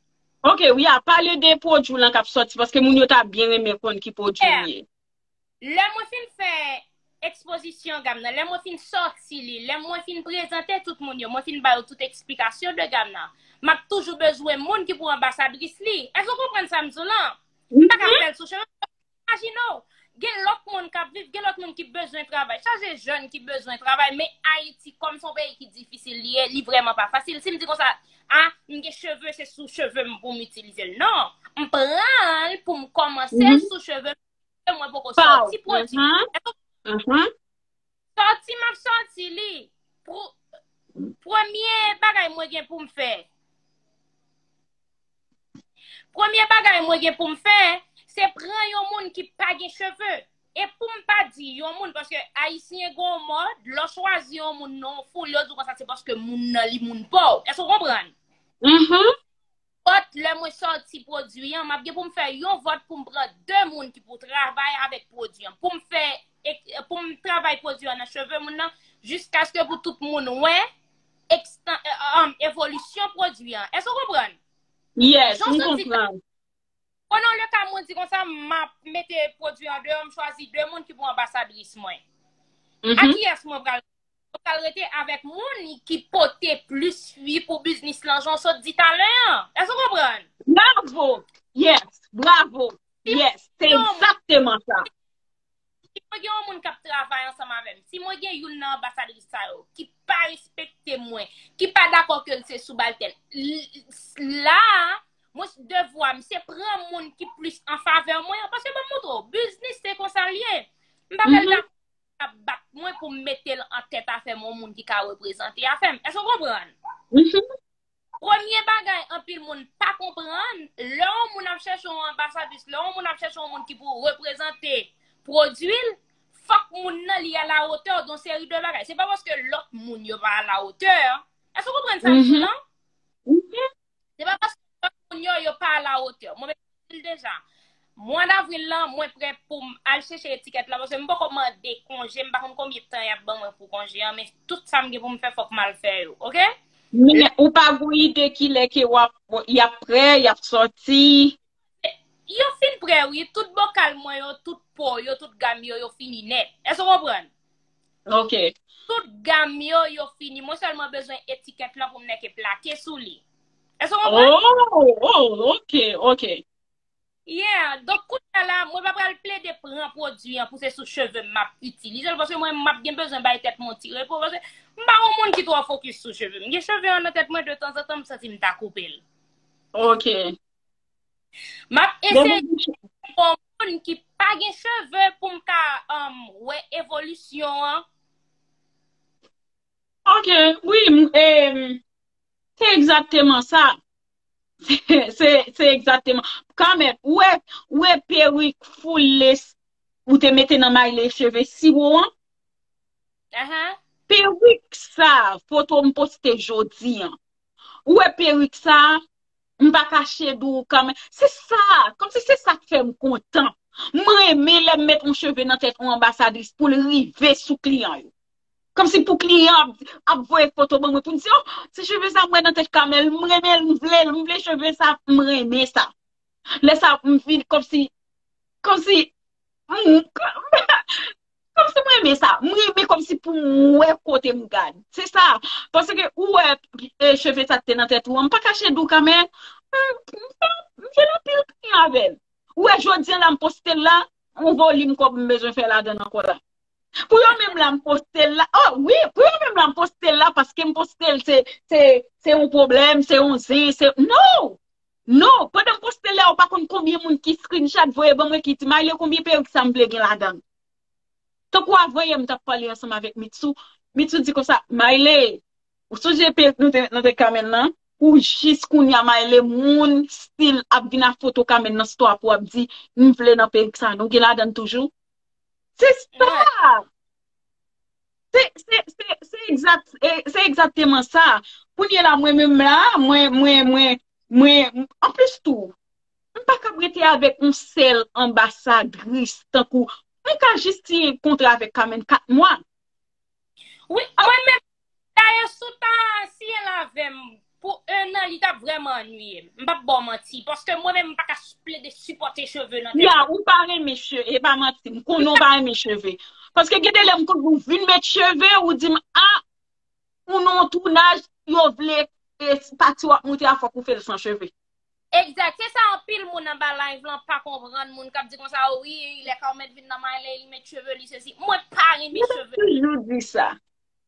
Ok, wi, a pale de pwodui w lan k ap sòti, paske moun yo ta byen renmen konn ki pwodui w ye. Lè mwen fin fè ekspozisyon gam nan, lè mwen fin sòti li, lè mwen fin prezante tout moun yo, mwen fin ba yo tout eksplikasyon de gam nan, m ap toujou bezwen moun ki pou anbasadris li. Èske w konprann sa m di w lan? M pa ka fè l sou cheve m. Imajine w, gen lòt moun k ap viv, gen lòt moun ki bezwen travay. Chaje jèn ki bezwen travay, men Ayiti, kòm se yon peyi ki difisil li ye, li vrèman pa fasil. Si m di konsa, a, m gen cheve, se sou cheve m pou m itilize l. Non, m pran l pou m kòmanse l sou cheve m, mwen poko sòti pwodui. Sòti m ap sòti li. Premye bagay mwen gen pou m fè. Premye bagay mwen gen pou m fè, se pran yon moun ki pa gen cheve. E pou m pa di yon moun, paske Ayisyen gen yon mòd, lè w chwazi yon moun nan yon foul, yo di w konsa se paske moun nan li moun pa w. Èske w konprann? Vòt, lè mwen sòti pwodui an, m ap gen pou m fè yon vòt pou m pran de moun ki pou travay avèk pwodui an. Pou m fè, pou m travay pwodui an nan cheve moun nan, jiskaske pou tout moun wè evolisyon pwodui an. Èske w konprann? Yes, m konprann. Konnen le ka mwen di konsa, m ap mete pwodui an deyò, m chwazi de moun ki pou anbasadris mwen. A kiyès mwen pral Mwen pral rete avèk moun ki pote plis fwi pou biznis lan jan w sot di talè an. Èske w konprann? Bravo! Yes! Bravo! Yes! Se egzakteman sa. Si mwen gen yon moun k ap travay ansanm avè m, si mwen gen youn nan anbasadris sa yo ki pa respekte mwen, ki pa dakò ke l se sibaltèn, la a, mwen devwa m se pran moun ki plis an favè mwen an, paske ban m montre w, biznis se konsa l ye. M pa pral dakò ap bat mwen pou m mete l an tèt afè m, yon moun ki ka reprezante afè m. Èske w konprann? Premye bagay anpil moun pa konprann, lè yon moun ap chèche yon anbasadris, lè yon moun ap chèche yon moun ki pou reprezante pwodui l, fòk moun nan li alawotè de yon seri de bagay. Se pa paske lòt moun yo pa alawotè. Èske w konprann sa m di w lan? Se pa paske lòt moun yo, yo pa alawotè. Mwen menm m di l deja. Mwa davril lan, mwen prè pou m al chèche etikèt la, paske m poko mande konje, m pa konn konbyen tan y ap ban mwen pou konje an, men tout sa m gen pou m fè, fòk m al fè yo, oke? Men ou pa gon ide kilè ke w ap, y ap prè, y ap sòti? Yo fin prè, wi. Tout bokal mwen yo, tout po yo, tout gam yo, yo fini nèt. Èske w konprann? Ok. Tout gam yo, yo fini. Mwen sèlman bezwen etikèt lan pou m nèke plake sou li. Èske w konprann? Oh, oh, ok, ok. Yeah, donk kounye a la, mwen pa pral plede pran pwodui an pou se sou cheve m m ap itilize l, paske mwen m ap gen bezwen bay tèt mwen yon ti repo, paske m pa yon moun ki twò fokis sou cheve m. M gen cheve an nan tèt mwen, detanzantan m santi m ta koupe l. Ok. M ap eseye yon moun ki pa gen cheve pou m ka um, wè evolisyon an. Ok, wi, m, em, se egzakteman sa. Se, se egzakteman. Kanmenm, ou wè, ou wè perik full lace ou te mete nan mayle cheve siwo an? Perik sa, foto m poste jodi an. Ou wè perik sa, m pa kache di w kanmenm. Se sa, kòmsi se sa k fè m kontan. M renmen lè m met yon cheve nan tèt yon anbasadris pou l rive sou kliyan yo. Kòmsi pou kliyan ap, ap voye foto ban mwen pou m di, oh, se cheve sa m wè nan tèt Kamèl, m renmen l, m vle l, m vle cheve sa, m renmen sa. Lè sa m vin kòmsi, kòmsi, m, kòmsi m renmen sa. M renmen kòmsi pou m wè kote m gad. Se sa. Paske ou wè e, cheve sa te nan tèt ou an, m pa kache di w kanmenm, m, m, m jwenn anpil kliyan avè l. Ou wè jodi an la m poste l la, yon volim kòb m bezwen fè ladan l ankò la. Pou yo menm la m poste l la, oh wi, pou yo menm la m poste l la, paske m poste l se, se, se yon pwoblèm, se yon zen, se, no! No! Pandan m poste l la, ou pa konn konbyen moun ki screenshot voye ban mwen ki di, Mayle, konbyen perik sa m vle gen ladan l? Tankou avanyè m t ap pale ansanm avèk Mitsou, Mitsou di konsa, Mayle, ou sonje perik nou te, nou te Kamèn nan? Pou jis kounye a, Mayle, moun still ap vin ak foto Kamèn nan sitwa pou ap di, m vle nan perik sa, nou gen ladan l toujou? Se sa! Se, se, se, se egzat, e, se egzakteman sa. Kounye la, mwen menm la, mwen, mwen, mwen, mwen, anplis tou, m pa kab rete avèk yon sèl anbasadris, tankou, mwen ka jis siyen kontra avèk Kamèn kat mwa. Wi, mwen menm, Dayè, si w ta siyen l avè m pou en an, li t ap vrèman annuiye m. M p ap ba w manti, paske mwen menm, m pa ka plede sipòte cheve nan tèt Ya, mwen. Ou pa renmen cheve, e pa manti, m konnen w pa renmen cheve. Paske gen de lè m konn ou vin met cheve, ou di m, a, ou nan yon tounaj, yo vle e pati w ap montre a fòk ou fè l san cheve. Egzak, se sa anpil moun anba live lan pa konprann, moun k ap di konsa, "O wi, lè Carmen vin nan Miley, li met cheve li, sesi." Mwen pa renmen Mwen cheve. Toujou di sa.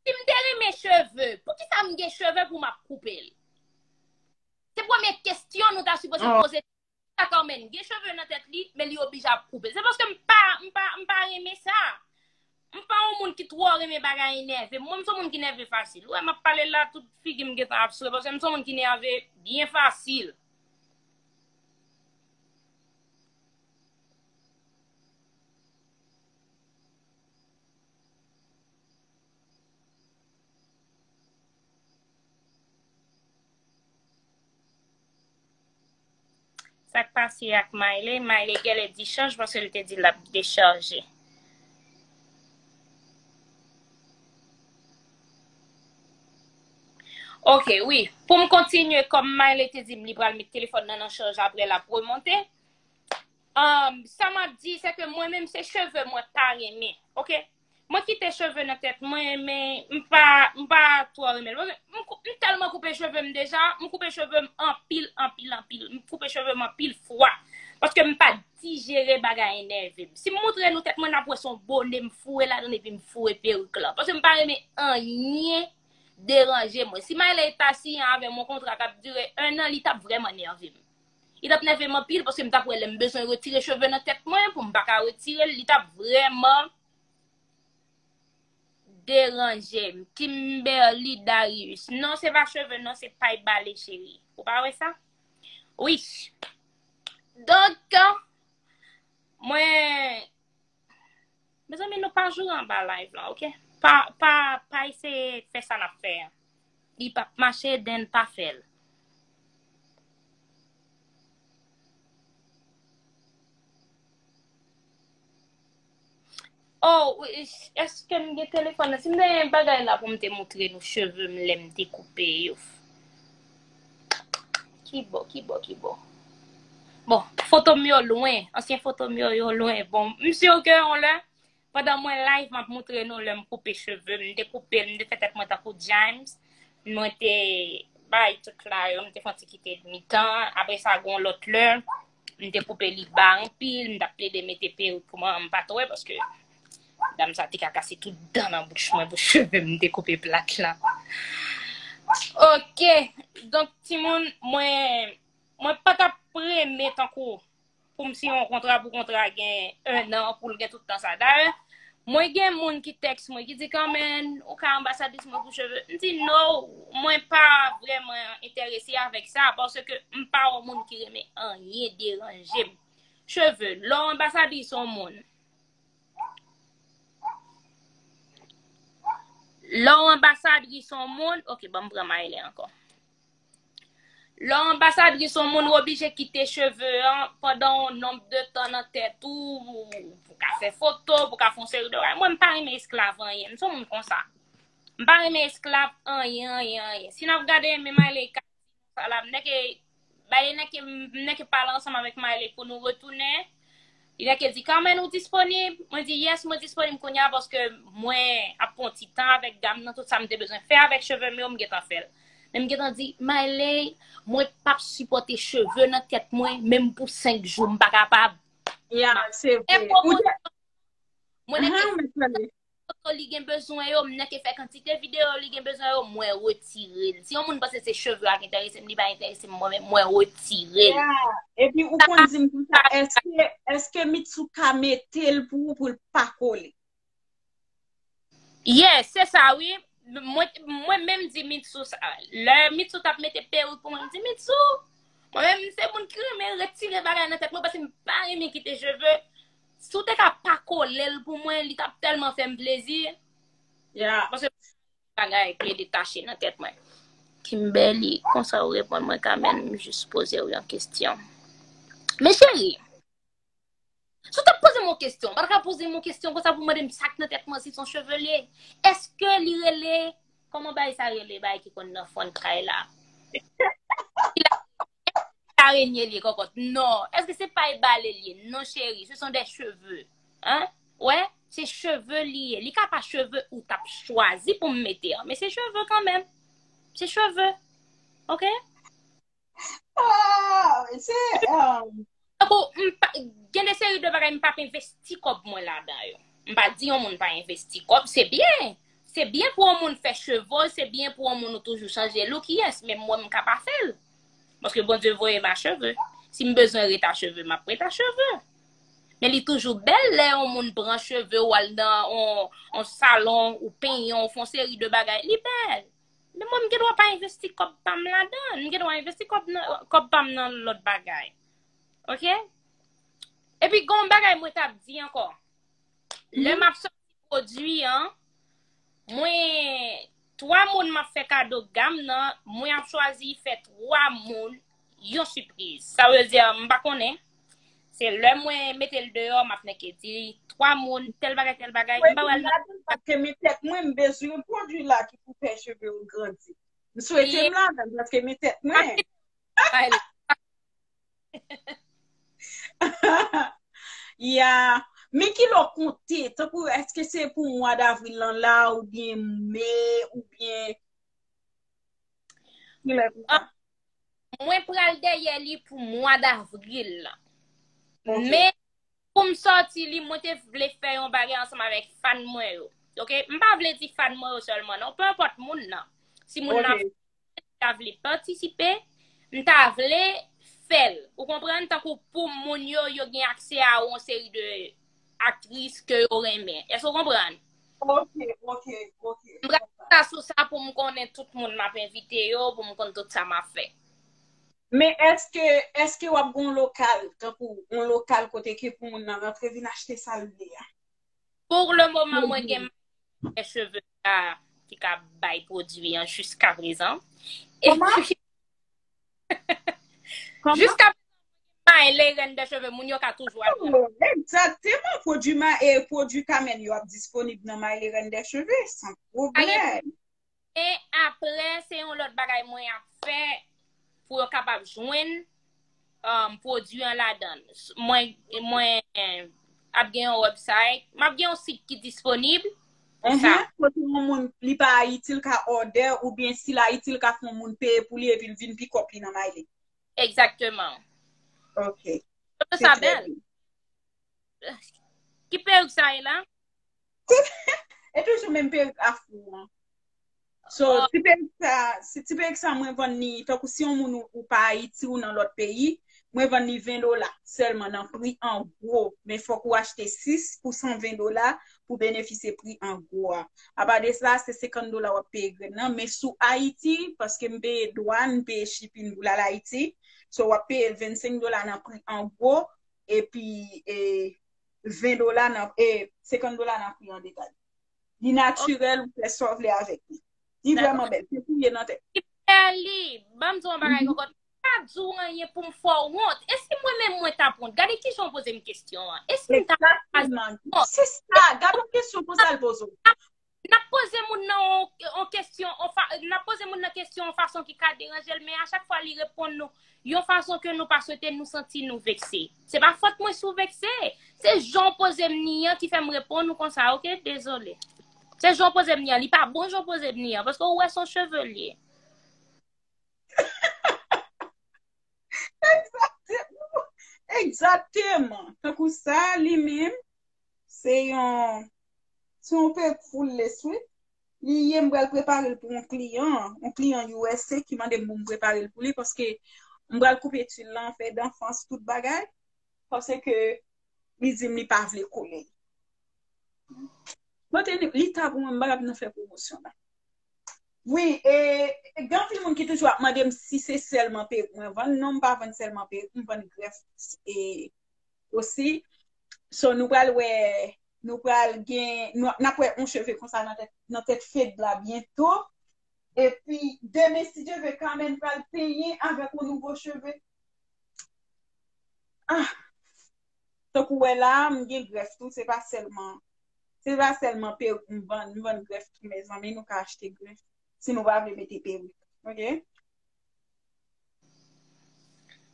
Si m te renmen cheve, poukisa m gen cheve pou m ap koupe l? Se premye kesyon nou ta sipoze Oh. poze. Sa Carmen gen cheve nan tèt li, men li oblije ap koupe l. Se paske m pa, m pa, m pa renmen sa. M pa yon moun ki twò renmen bagay enève. Mwen, m se yon moun ki nève fasil. Ou wè, m ap pale la, tout figi m gentan ap swe, paske m se yon moun ki nève byen fasil. Sa k pase ak Miley? Miley genlè dichaj paske l te di l ap dechaje. Ok, wi. Pou m kontinye, kòm Miley te di m li pral met telefòn nan nan chaj apre l ap remonte. Um, sa m ap di, se ke mwen menm se cheve mwen pa renmen, ok? Mwen kite cheve nan tèt mwen, men m pa, m pa twò renmen l. Paske m, kou- m tèlman koupe cheve m deja, m koupe cheve m anpil, anpil, anpil. M koupe cheve m anpil fwa. Paske m pa dijere bagay enève m. Si m montre nou tèt mwen, n ap wè se yon bone m foure ladan l epi m foure perik lan. Paske m pa renmen anyen deranje mwen. Si Miley ta siyen avè m yon kontra k ap dire en an, li t ap vrèman nève m. Li t ap nève m anpil paske m t ap wè lè m bezwen retire cheve nan tèt mwen pou m pa ka retire l, li t ap vrèman deranje m. Kimberly Darius. Non, se pa cheve, non, se pay bale, cheri. Ou pa wè sa? Wi. Donk, mwen, mezanmi, nou pa joure anba live lan, ok? Pa, pa, pa eseye fè sa n ap fè a. Li p ap mache, then pa fè l. Oh, wi, èske m gen telefòn nan? Si m te gen bagay la pou m te montre nou cheve m lè m te koupe yo. Ki bò, ki bò, ki bò? Bon, foto m yo lwen, ansyen foto m yo, yo lwen. Bon, m si ke yon lè, pandan mwen live, m ap montre nou lè m koupe cheve m, m te koupe l, m te fè tèt mwen tankou James. Mwen te bay tout la yo, m te fè yon ti kite mitan, apre sa, gon lòt lè, m te koupe li ba anpil, m t ap plede mete perik pou mwen, m pa t wè, paske dam sa te ka kase tout dan nan bouch mwen pou cheve m te koupe plat la. Ok, donk, timoun, mwen, mwen pa t ap renmen tankou pou m siyen yon kontra pou kontra gen en an, pou l gen tout tan sa. Dayè, mwen gen moun ki tèks mwen, ki di, "Carmen, ou ka anbasadris mwen pou cheve?" M di, "No, mwen pa vrèman enterese avèk sa, paske m pa yon moun ki renmen anyen deranje m." Cheve, lè w anbasadris yon moun, lè w anbasadris yon moun, ok, ban m pran Miley ankò. Lè w anbasadris yon moun, ou oblije kite cheve an pandan yon nonb de tan nan tèt ou, pou w ka fè foto, pou w ka fè yon seri de bagay. Mwen, m pa renmen esklav anyen. M se yon moun konsa. M pa renmen esklav anyen, anyen, anyen. Si n ap gade men Miley ka sa la, m nèke, bay nèke, m nèke pale ansanm avèk Miley pou nou retounen. Li nèke di, "Carmen, ou disponib?" Mwen di, "Yes, mwen disponib kounye a paske mwen ap pran ti tan avèk dam nan, tout sa m te bezwen fè avèk cheve m yo, m gentan fè l." Men m gentan di, "Miley, mwen p ap sipòte cheve nan tèt mwen, menm pou senk jou, m pa kapab." Ya, se E vre. pou Ou moun, te mwen nèke Ahan, mwen tande. foto li gen bezwen yo, m nèke fè kantite videyo li gen bezwen yo, mwen retire l. Si yon moun panse se cheve a ki enterese m, li pa enterese m, mwen menm, mwen retire l. Ya. Epi ou konn di m konsa, èske, èske Mitsou ka mete l pou ou pou l pa kole? Yes, se sa, wi. Mwen, mwen menm di Mitsou sa. Lè Mitsou t ap mete perik pou mwen, m di, "Mitsou, mwen menm, se moun ki renmen retire bagay nan tèt mwen, paske m pa renmen kite cheve. Si w te ka pa kole l pou mwen, li t ap tèlman fè m plezi." Ya. Paske bagay plede tache nan tèt mwen. Kimberly, konsa ou reponn mwen, Carmen, m jis poze w yon kesyon. Men cheri, si w t ap poze m yon kesyon, ou pa t ka poze m yon kesyon konsa pou mande m sa k nan tèt mwen, si se yon cheve li ye. Èske li rele Kòman bagay sa rele, bagay ki konn nan fon kay la? Arenye li ye kòkòt. Non. Èske se pay bale li ye? Non, chérie, ce sont des cheveux. Hein? Wè, se cheve li ye. Li ka pa cheve ou t ap chwazi pou m mete an, men se cheve kanmenm. Se cheve. Oke? Ah, se um, Tankou, m pa, gen de seri de bagay m p ap envesti kòb mwen ladan yo. M pa di yon moun pa envesti kòb, se byen. Se byen pou yon moun fè cheve, se byen pou yon moun ou toujou chanje look, yes, men mwen m ka pa fè l. Paske Bondye voye m a cheve. Si m bezwen ret a cheve, m ap ret a cheve. Men li toujou bèl lè yon moun pran cheve w al nan yon, yon salon ou penyen w fè yon seri de bagay. Li bèl. Men mwen m gen dwa pa envesti kòb pa m ladan. M gen dwa envesti kòb nan, kòb pa m nan lòt bagay. Oke? Epi gen yon bagay mwen t ap di ankò. Lè m ap sòti pwodui an, mwen, twa moun m ap fè kado gam nan, mwen ap chwazi fè twa moun yon sipriz. Sa vle di, m pa konnen. Se lè mwen mete l deyò, m ap nèke di twa moun, tèl bagay, tèl bagay. M pa wè l nan Paske men tèt mwen, m bezwen pwodui la ki pou fè cheve yo grandi. M swete m ladan, paske men tèt mwen. Ya. Men ki lè w konte? Tankou, èske se pou mwa davril lan la, oubyen me, oubyen ki lè pou sa? Mwen pral dèyè li pou mwa davril lan. Men, pou m sòti li, mwen te vle fè yon bagay ansanm avèk fan mwen yo. Oke? M pa vle di fan mwen yo sèlman, non. Pe enpòt moun nan. Si moun nan ta vle patisipe, m ta vle fè l. Ou konprann? Tankou pou moun yo, yo gen aksè a yon seri de aktris ke yo renmen. Èske w konprann? Ok, ok, ok. M pral sa sou sa pou m konnen tout moun m ap envite yo, pou m konn tout sa m ap fè. Men èske, èske w ap gen yon lokal, tankou yon lokal kote ke pou moun nan rantre vin achte sa l vle a? Pou le moman, mwen gen cheve la ki ka bay pwodui an jiska prezan. Epi, jiska prezan, may le rèn de cheve, moun yo ka toujou al pran. Egzakteman, pwodui ma, e pwodui Kamèn yo ap disponib nan may le rèn de cheve, san pwoblèm. E apre, se yon lòt bagay mwen ap fè pou yo kapab jwenn um, pwodui an ladan l. Mwen, mwen ap gen yon website, m ap gen yon sit ki disponib pou sa. Kote yon moun li pa Ayiti, l ka òdè, oubyen si l Ayiti, l ka fè yon moun peye pou li epi l vin pikòp li nan may li. Egzakteman. Ok. Sa bèl. Ki perik sa ye la? E toujou menm perik afro an. So, ti perik sa, si ti perik sa mwen vann li, tankou si yon moun ou, ou pa Ayiti ou nan lòt peyi, mwen vann li ven dola sèlman nan pri an gwo. Men fòk ou achte sis pou san ven dola pou benefisye pri an gwo a. Apa de sa, se senkant dola w ap peye grenn nan. Men sou Ayiti, paske m peye dwàn, m peye shipping pou l al Ayiti, so w ap peye l vennsenk dola nan pri an gwo, epi e, ven dola nan, e, senkant dola nan pri an detay. Li natirèl, ou fè sa w vle avèk li. Li vrèman bèl. Se pou ye nan tèt. Li bèl, li. Ban m di w yon bagay kòkòt. M pa di w anyen pou m fè w wont. E si mwen menm mwen t ap wont? Gade kijan w poze m kesyon an. E si m t ap Egzakteman. Se sa. Gade yon kesyon konsa l poze w. N ap poze moun nan yon, yon kesyon, yon fa, n ap poze moun nan kesyon yon fason ki ka deranje l, men a chak fwa li reponn nou yon fason ke nou pa swete, nou santi nou vekse. Se pa fòt mwen si w vekse. Se jan w poze m li an ki fè m reponn ou konsa, oke? Dezole. Se jan w poze m li an. Li pa bon jan w poze m li an, paske ou wè se yon cheve l ye. Egzakteman. Egzakteman. Tankou sa, li menm, se yon, se yon perik full lace, wi. Li ye, m pral prepare l pou yon kliyan, yon kliyan U S A ki mande m pou m prepare l pou li, paske m pral koupe twil lan, fè danfans, tout bagay, paske li di m li pa vle kole. Mwen te, li ta pou mwen, m pa t ap nan fè pwomosyon la. Wi, e, e gen anpil moun ki toujou ap mande m si se sèlman perik mwen vann. Non, m pa vann sèlman perik, m vann grèf e, osi. So, nou pral wè, nou pral gen, nou, n ap wè yon cheve konsa nan tèt, nan tèt Fed la byento. Epi, demen, si Dye vle, Carmen pral penyen avèk yon nouvo cheve. Ah! Tankou w wè la, m gen grèf tou, se pa sèlman, se pa sèlman perik m vann, m vann grèf tou, mezanmi, nou ka achte grèf. si nou pa vle mete perik. Ok?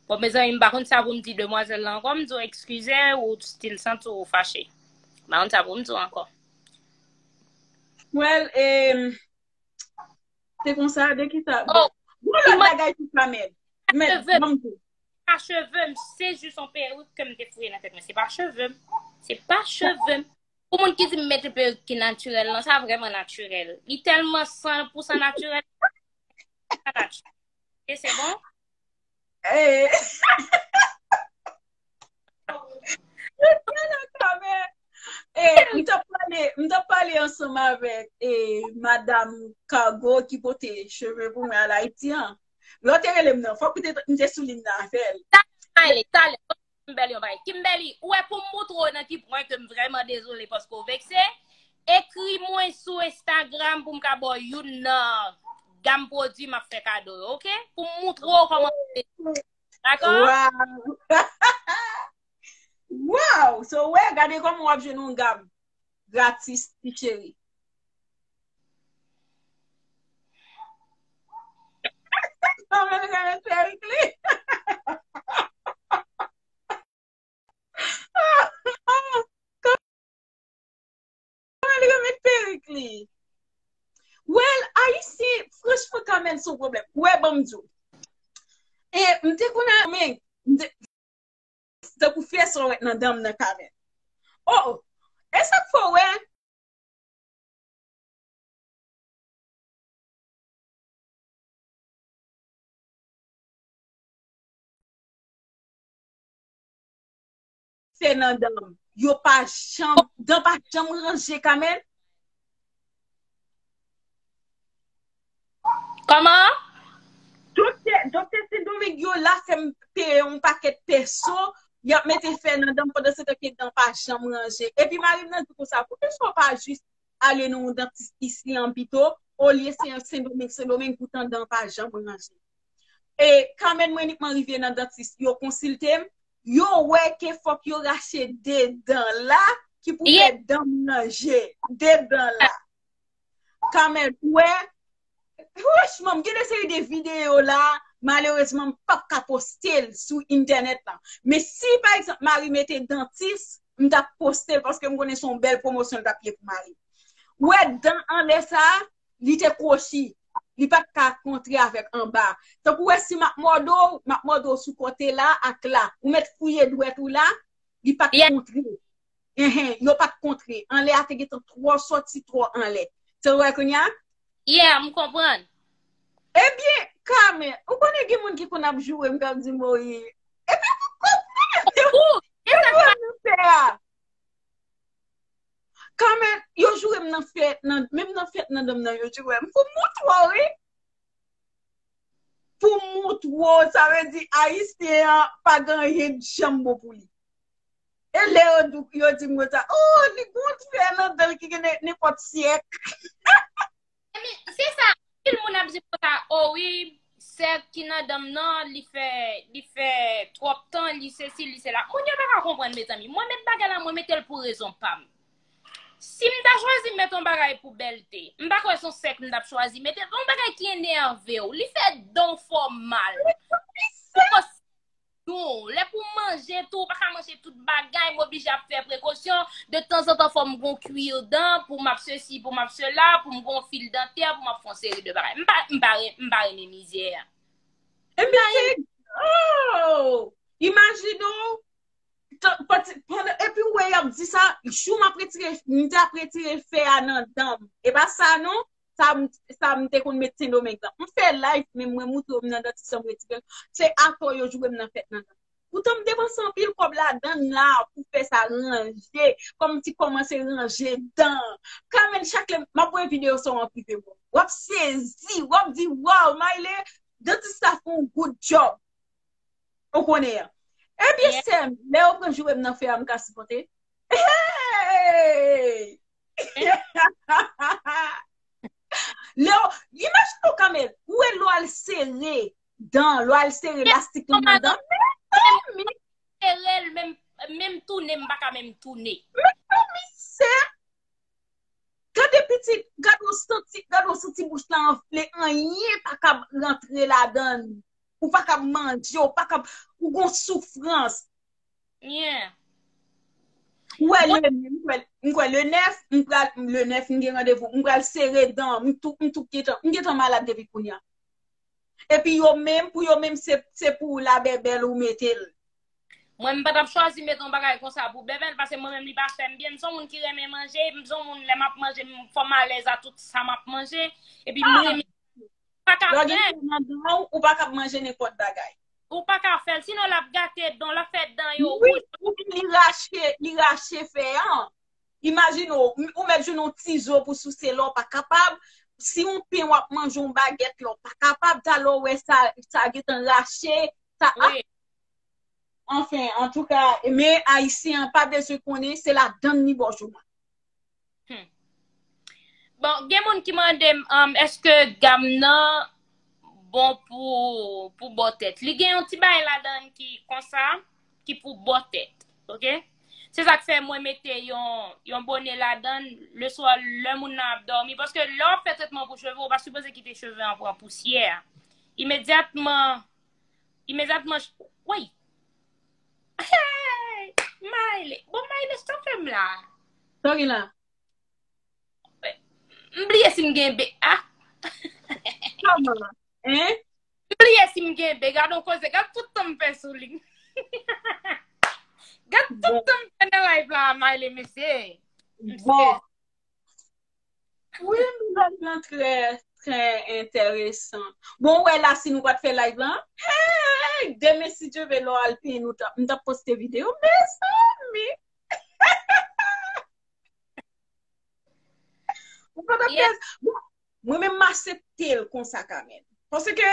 Bon, mezanmi, m pa konn sa pou m di demwazèl la ankò. M di w eskize, ou still santi w fache. M pa konn sa pou m di w ankò. Well, eh, se konsa, de ki sa? Oh, bon, lòt bagay ki pa mèt. Mèt, ban m di. Pa cheve m, se jis yon perik ke m te fouye nan tèt mwen. Se pa cheve m. Se pa cheve m. Pou moun ki di m mete perik ki natirèl, non, sa vrèman natirèl. Li tèlman san pou san natirèl. Sa natirèl. E se bon? Eh. Eh, m t ap pale, m t ap pale ansanm avèk eh, Madam Cargo ki pote cheve pou mwen al Ayiti an. Lè w te rele m nan, fòk ou te, m te sou liy nan avè l. Talè, talè. Kimberly, yon bagay. Kimberly, ou wè pou m moutre w nan ki pwen ke m vrèman dezole paske w vekse, ekri mwen sou Instagram pou m ka ba w youn nan gam pwodui m ap fè kado yo, ok? Pou m moutre w kòman. Dakò? Wow! Wow! So, wè, gade kòman w ap jwenn yon gam gratis, ti cheri. Kòman l renmen perik li? Kòman l renmen perik li? Well, Ayisyen, franchman, Carmen se yon pwoblèm. Wè, ban m di w. E, m te konn a, men, m te, tankou fè sa w wè nan dan m nan Carmen. Oh, e sa k fè w wè? Fè nan dan m. Yo pa janm, dan pa janm ranje, Carmen. Kòman? Doktè, doktè Sendomeng yo la fè m peye yon pakèt peso, y ap mete fè nan dan m pandan se tan ke dan pa janm ranje. Epi mari m nan di konsa, poukisa w pa jis ale nan yon dantis isi an pito, olye se Sendomeng, Sendomeng, poutan dan pa janm ranje. E Carmen, mwen inikman rive nan dantis, yo konsilte m, yo wè ke fòk yo rache de dan la ki pou fè dan m ranje. De dan la. Carmen, ou wè, franchman, m gen de seri de videyo la, malerezman, m p ap ka poste l sou entènèt la. Men si, pa egzanp, mari mete dantis, m t ap poste l paske m konnen se yon bèl pwomosyon l t ap ye pou mari. Ou wè dan anlè sa, li te kwochi. Li pa t ka kontre avèk anba. Tankou wè si m ap mòde w, m ap mòde w sou kote la ak la. Ou mèt fouye dwèt ou la, li pa t kontre. Enhen, yo pa t kontre. Anlè a te gentan twò sòti twò anlè. Se wè kounye a? Yeah, m konprann. Ebyen, Carmen, ou konnen gen moun ki konn ap joure m k ap di m, wi. Epi pou konprann. Ou, e sa k pa fè a. Carmen, yo joure m nan fèt, nan, menm nan fèt nan dan m nan, yo joure m. Pou m moutre w, wi. Pou m moutre w, sa vle di Ayisyen an pa gen anyen k janm bon pou li. E lè yo di, yo di m konsa, oh, li gon fè nan dan l ki gen nenpòt syèk. Se sa, anpil moun ap di konsa, oh wi, sèk ki nan dan m nan, li fè, li fè twòp tan, li sesi, li sela. Moun yo pa ka konprann, mezanmi. Mwen met bagay la, mwen mete l pou rezon pa m. Si m ta chwazi met yon bagay pou bèlte, m pa kwè se yon sèk m t ap chwazi mete, yon bagay ki enève w, li fè dan w fè w mal. Non, lè pou manje tou, ou pa ka manje tout bagay, m oblije ap fè prekosyon. De tanzantan, fò m gon kwi dan, pou m ap sesi, pou m ap sela, pou m gon fil dantè, pou m ap fè yon seri de bagay. M pa, m pa, re- m pa renmen mizè a. Ebyen, se, oh! Imajine w, t- pati- pandan, epi w wè y ap di sa, jou m ap retire, m t ap retire fè a nan dan m. E pa sa non, sa m, sa m te konn met Sendomeng lan. M fè live, men mwen moutre w m nan dantis lan m retire l. Se atò yo joure m nan fèt nan dan. Poutan m depanse anpil kòb ladan l la pou fè sa ranje. Kòm m ti kòmanse ranje dan. Carmen, chak lè m ap voye videyo sa w an prive, bro. W ap sezi, w ap di, wow, Maile, dantis la fè yon good job. Ou konnen an. Ebyen, sè m, lè yo pran joure m nan fè a, m ka sipòte. Hey! Lè w, imajine w, Carmen, ou wè lè w al sere dan, lè w al sere lastik lan nan dan. Mezanmi! Sere l, menm, menm tounen, m pa ka menm tounen. Mezanmi, sè! Gade pi pitit, gade yon santi, gade yon santi bouch la anfle, anyen pa kab rantre ladan l. Ou pa kab manje, ou pa kab, ou gon soufrans. Yeah. Ou wè le, m kwè, m kwè le nèf, m pral, le nèf, m gen randevou, m pral sere dan, m tou, m tou gentan, m gentan malad depi kounye a. Epi yo menm, pou yo menm, se, se pou la bèbèl ou mete l. Mwen, m pa t ap chwazi mete yon bagay konsa pou bèbèl, paske mwen menm, li pa fè m byen. M se yon moun ki renmen manje, m se yon moun, lè m ap manje, m fò m alèz a tout sa m ap manje. Epi m renmen, pa ka Lè w gen fè, kè nan dan w, ou pa kab manje nenpòt bagay. ou pa ka fè l. Sinon, l ap gate dan, l ap fè dan yo Wi, wouj. Ou gen li rache, li rache fè an. Imajine w, ou mèt jwenn yon ti zo pou souse lè w pa kapab. Si yon pen w ap manje, yon bagèt lè w pa kapab, talè w wè sa, sa gentan rache. Sa, ah, Wi. Anfen, antouka, men Ayisyen an pa bezwen konnen, se ladann li bò jouman. Hmm. Bon, gen moun ki mande m, um, èske gam nan bon pou, pou bò tèt. Li gen yon ti bagay ladan ki konsa, ki pou bò tèt. Oke? Se sa k fè mwen mete yon, yon bone ladan l, le swa lè moun nan ap dòmi. Paske lè w ap fè tretman pou cheve, ou pa sipoze kite cheve an pran pousyè. Imedyatman, imedyatman, woy! Hey! Maile! Bon, Maile, sa w fè m la? Sa w gen la? M bliye si m gen be. Ah! Kòman? Hein? M bliye si m gen be. Gade yon koze. Gade tout tan m fè sou li. Gade tout tan m fè nan live la, Maile, mesye. Bon. Wi, live lan trè, trè enteresan. Bon, ou wè la, si nou pa t fè live lan, hey, demen, si Dye vle, lè w al penyen, nou t ap, m t ap poste videyo. Mezanmi! Ou pa t ap Yeah. Bon, mwen menm, m aksepte l konsa, Carmen. Paske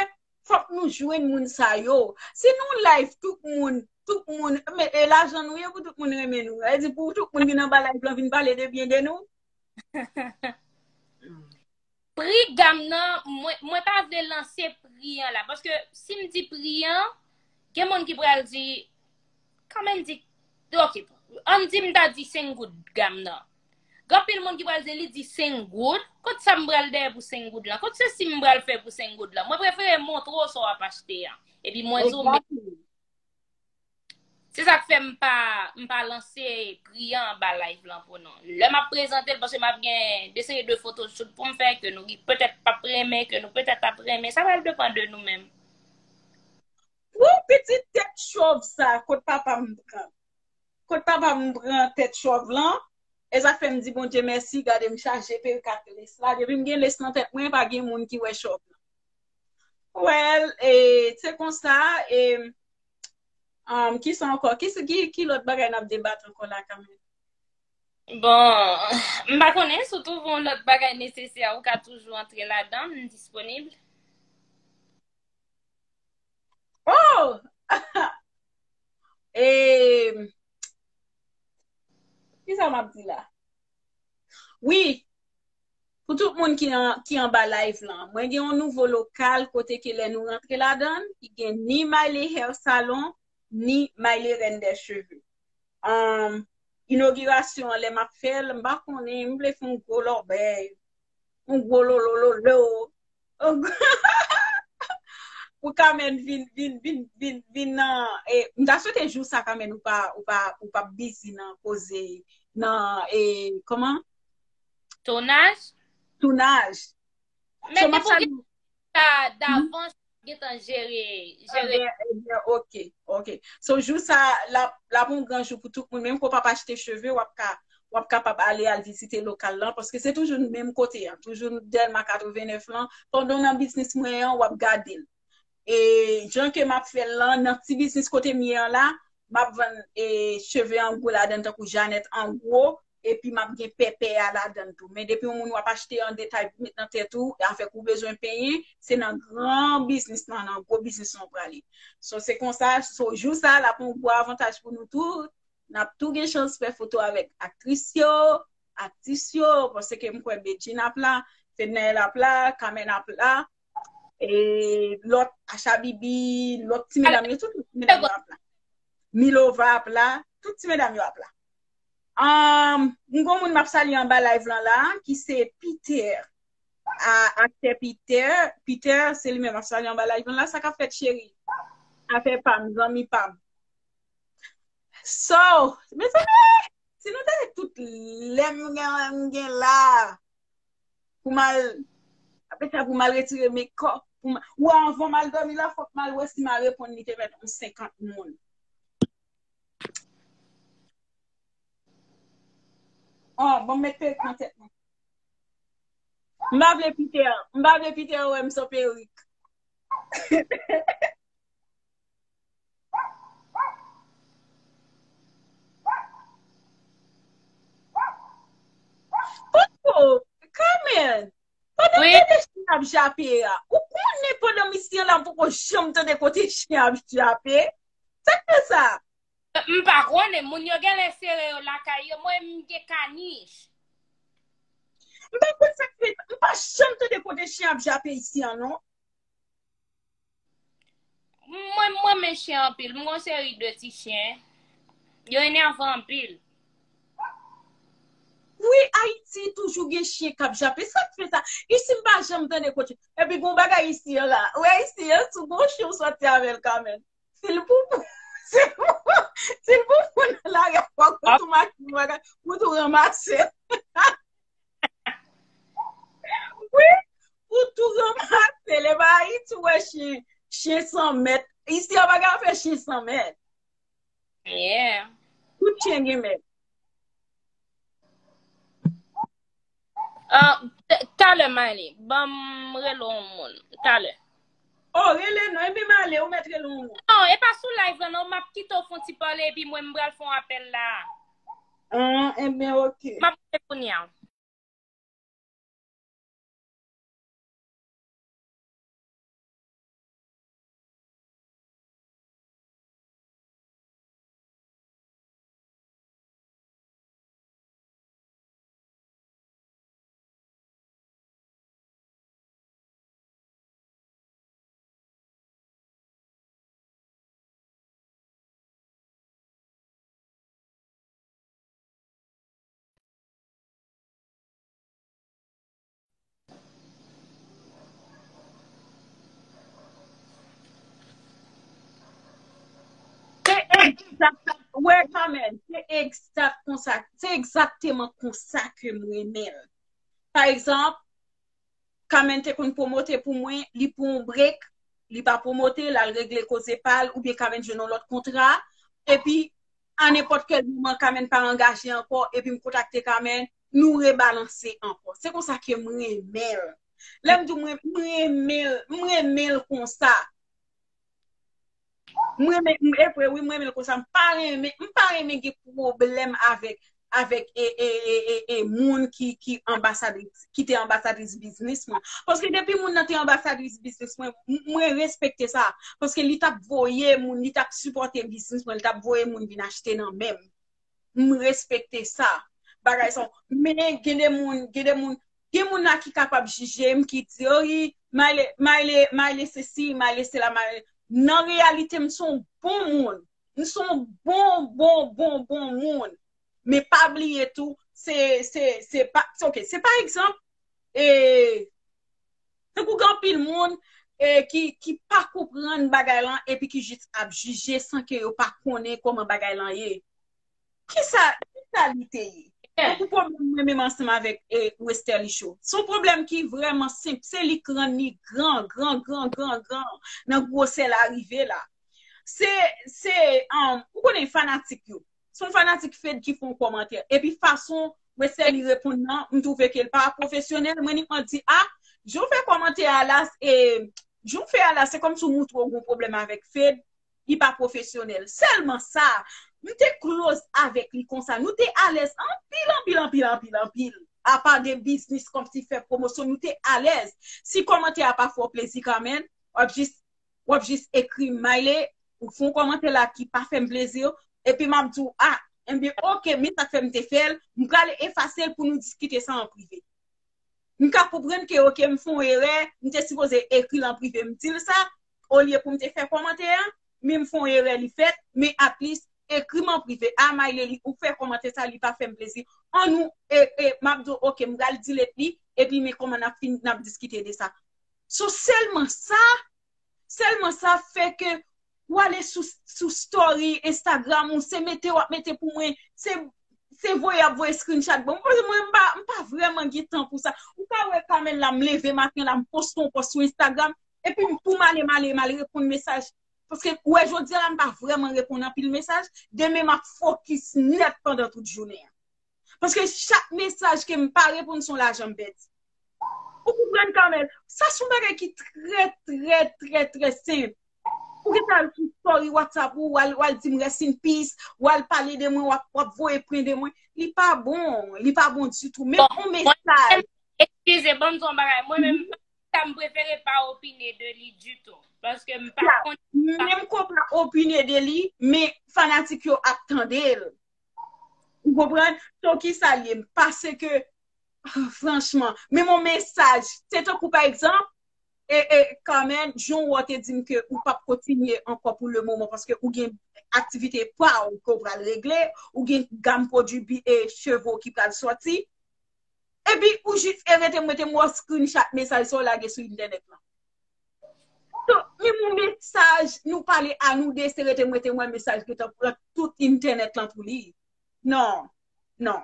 fòk nou jwenn moun sa yo. Si nou live, tout moun, tout moun, men e lajan nou ye pou tout moun renmen nou. Sa vle di pou tout moun vin anba live lan, vin pale de byen de nou. Pri gam nan, mwen, mwen pa vle lanse pri an la. Paske si m di pri an, gen moun ki pral di, kanmenm di, oke, ann di m ta di senk goud gam nan. Gen anpil moun ki pral di li di senk goud, kot sa m pral dèyè pou senk goud lan? Kot se si m pral fè pou senk goud lan? Mwen prefere montre w sa w ap achte an. Epi mwen di w, men Exactly. Se sa k fè m pa, m pa lanse pri an anba live lan pou nou. Lè m ap prezante l, paske m ap gen de seri de photoshoot pou m fè, ke nou petèt p ap renmen, ke nou petèt ap renmen. Sa pral depann de nou menm. Pou pitit tèt chòv sa, kot papa m pran? Kot papa m pran tèt chòv lan? E sa fè m di Bondye mèsi, gade m chaje perik ak les la. Depi m gen les nan tèt mwen, pa gen moun ki wè chòv lan. Well, e, se konsa, e, um, ki sa ankò? Ki, ki, ki lòt bagay n ap debat ankò la kanmenm? Bon, m pa konnen si w twouve yon lòt bagay nesesè, ou ka toujou antre ladan, m disponib. Oh! E, ki sa m ap di la? Wi, pou tout moun ki an, ki anba live lan, mwen gen yon nouvo lokal kote ke lè nou rantre ladan, ki gen ni Maile Hair Salon, ni Maile Reine des Cheveux. Um, inogirasyon an, lè m ap fè l, m pa konnen, m vle fè yon gwo lòbèy, yon gwo lolololo. Pou Carmen vin, vin, vin, vin, vin nan, e, m ta swete jou sa Carmen ou pa, ou pa, ou pa busy nan koze, nan, e, kòman? Tounaj? Tounaj. Men depi w gen sa davans, gentan jere, jere. Ebyen, ebyen, ok, ok. So, jou sa, l ap, l ap yon gran jou pou tout moun. Menm ke w p ap achte cheve, w ap ka, w ap kapab ale al vizite lokal lan, paske se toujou menm kote an, toujou Dèlma katrevennnèf lan. Pandan w nan biznis mwen an, w ap gade l. E jan ke m ap fè l lan, nan ti biznis kote m ye an la, m ap vann, e, cheve an gwo ladan, tankou Jeannette an gwo, epi m ap gen pèpè a ladan tou. Men depi yon moun w ap achte an detay pou met nan tèt ou, avèk ou bezwen penyen, se nan gran biznis lan, nan gwo biznis lan w prale. So, se konsa, so, jou sa, l ap yon gwo avantaj pou nou tout. N ap tou gen chans fè foto avèk aktris yo, atis yo, paske m kwè Bedjine ap la, Fednaelle ap la, Carmen ap la, e lòt, Asha Bibi, lòt ti medam yo, tout ti medam yo ap la. Milova ap la, tout ti medam yo ap la. Um, m gon moun m ap salye anba live lan la, ki se Peter. A, aktè Peter. Peter, se li menm m ap salye anba live lan la. Sa k ap fèt, cheri? Afè pa m, zanmi pa m. So, mezanmi, si nou te wè tout lè m gen, m gen la, pou m al, apre sa, pou m al retire mekòp, pou m, ou anvan m al dòmi la, fòk m al wè si m a reponn li te mèt yon senkant moun. Oh, bon, m met perik nan tèt mwen. M pa vle Peter, m pa vle Peter wè m san perik. Poko, Carmen, pandan Wi. Kote chen ap jape a, ou konnen pandan misyon la, m poko janm tande kote chen ap jape. Sa k fè sa? M pa konnen, moun yo genlè sere yo lakay yo, mwen m gen kanich. M pa konn sa k fè, m pa janm tande kote chen ap jape isi an, non. Mwen, mwen renmen chen anpil. M gon seri de ti chen. Yo enèvan anpil. Wi, Ayiti toujou gen chen k ap jape. Sa k fè sa? Isi m pa janm tande kote. Epi gon bagay isi an la. Ou wè isi an, si w gon chen ou soti avè l kanmenm. Si l pou, si l pou, si l pou moun nan lari a, fòk ou tou mache bagay, ou tou ranmase. Wi, ou tou ranmase. Lè ba Ayiti, ou wè chen, chen san mèt. Isi, yo pa gen afè chen san mèt. Yeah. Tout chen gen mèt. Ah, t-, talè, Mayli. Ban m rele yon moun. Talè. Oh, rele non, epi m ale, ou mèt rele yon moun. Non, e pa sou live la, non, m ap kite w fè yon ti pale, epi mwen, m pral fè yon apèl la. Ah, ebyen, ok. M ap rele kounye a. Se egzakteman, wè, Carmen, se egzak konsa, se egzakteman konsa ke m renmen l. Pa egzanp, Carmen te konn pwomote pou mwen, li pran yon break, li pa pwomote, l al regle koze pa l, oubyen Carmen jwenn yon lòt kontra, epi a nenpòt kèl moman Carmen pa angaje ankò, epi m kontakte Carmen, nou rebalanse ankò. Se konsa ke m renmen l. Lè m di w mwen, m renmen l, m renmen l konsa. M renmen, m, e vre, wi, m renmen l konsa. M pa renmen, m pa renmen gen pwoblèm avèk, avèk, e, e, e, e, e, moun ki, ki anbasadris, ki te anbasadris biznis mwen. Paske depi moun nan te anbasadris biznis mwen, m, mwen respekte sa. Paske li t ap voye moun, li t ap sipòte biznis mwen, li t ap voye moun vin achte nan men m. M respekte sa. Bagay sa. Men gen de moun, gen de moun, gen moun la ki kapab jije m, ki di, "Oh, wi, Mayle, Mayle, Mayle sesi, Mayle sela, Mayle." Nan reyalite, m se yon bon moun. M se yon bon, bon, bon, bon moun. Men pa bliye tou, se, se, se pa, se, ok, se pa egzanp, e, tankou gen anpil moun, e, ki, ki pa konprann bagay lan epi ki jis ap jije san ke yo pa konnen kòman bagay lan ye. Kisa, kisa li te ye? Yeah. Tankou pwoblèm mwen menm ansanm avèk, e, Westerlie Show. Se yon pwoblèm ki vrèman senp. Se li k rann li gran, gran, gran, gran, gran nan gwosè l a rive la. Se, se, um, ou konnen fanatik yo. Se yon fanatik Fed ki fè yon kòmantè. Epi fason Westerlie reponn nan, m twouve ke l pa pwofesyonèl. Mwen inikman di, ah, jan w fè kòmantè a la, e, jan w fè a la, se kòmsi w moutre w gen yon pwoblèm avèk Fed, li pa pwofesyonèl. Sèlman sa, m te close avèk li konsa. Nou te alèz anpil, anpil, anpil, anpil, anpil. Apa de biznis, kòmsi fè pwomosyon, nou te alèz. Si kòmantè a pa fè w plezi kanmenm, w ap jis, w ap jis ekri m, Mayle, ou fè yon kòmantè la ki pa fè m plezi, epi m ap di w, ah, enben, ok, men sa k fè m te fè l, m pral efase l pou nou diskite sa an prive. M ka konprann ke, ok, m fè yon erè, m te sipoze ekri l an prive, m di l sa, olye pou m te fè kòmantè a, men m fè yon erè, li fèt, men at least, ekri m an prive, a Maylely, ou fè kòmantè sa, li pa fè m plezi. An nou, e, e, m ap di w, ok, m pral delete li, epi men kòman n ap fin, n ap diskite de sa. So, sèlman sa, sèlman sa fè ke ou ale sou, sou story Instagram ou, se mete w ap mete pou mwen, se, se voye ap voye screenshot ban mwen. Mwen, m pa, m pa vrèman gen tan pou sa. Ou ka wè Carmel la, m leve maten la, m poste yon post sou Instagram, epi m pou m ale, m ale, m ale reponn mesaj. Paske, ou wè, jodi a la, m pa vrèman reponn anpil mesaj. Demen, m ap fokis nèt pandan tout jounen an. Paske chak mesaj ke m pa reponn, se yon lajan m pèdi. Ou konprann, Carmel? Sa se yon bagay ki trè, trè, trè, trè senp. Ou gentan al sou story WhatsApp ou, w al, w al di m rest in peace, w al pale de mwen, w ap, w ap voye pwen de mwen. Li pa bon, li pa bon ditou. Men yon mesaj. Eskize, ban m di yon bagay. Mwen menm, sa m prefere pa opine de li ditou. Paske m pa konn. Menm ke w pa opine de li, men fanatik yo ap tande l. Ou konprann? So, kisa l ye? M pase ke, franchman, menm yon mesaj, se tankou, pa egzanp, e, e, Carmel, jan w te di m ke ou p ap kontinye ankò pou le moman, paske ou gen aktivite pa w ke w pral regle, ou gen gam pwodui bi, e, cheve w ki pral sòti. Epi, ou jis e rete m, rete m wè screenshot mesaj sa w lage sou entènèt lan. So, menm yon mesaj, nou pale a nou de, se rete m, rete m wè mesaj gentan pran tout entènèt lan pou li. Non, non.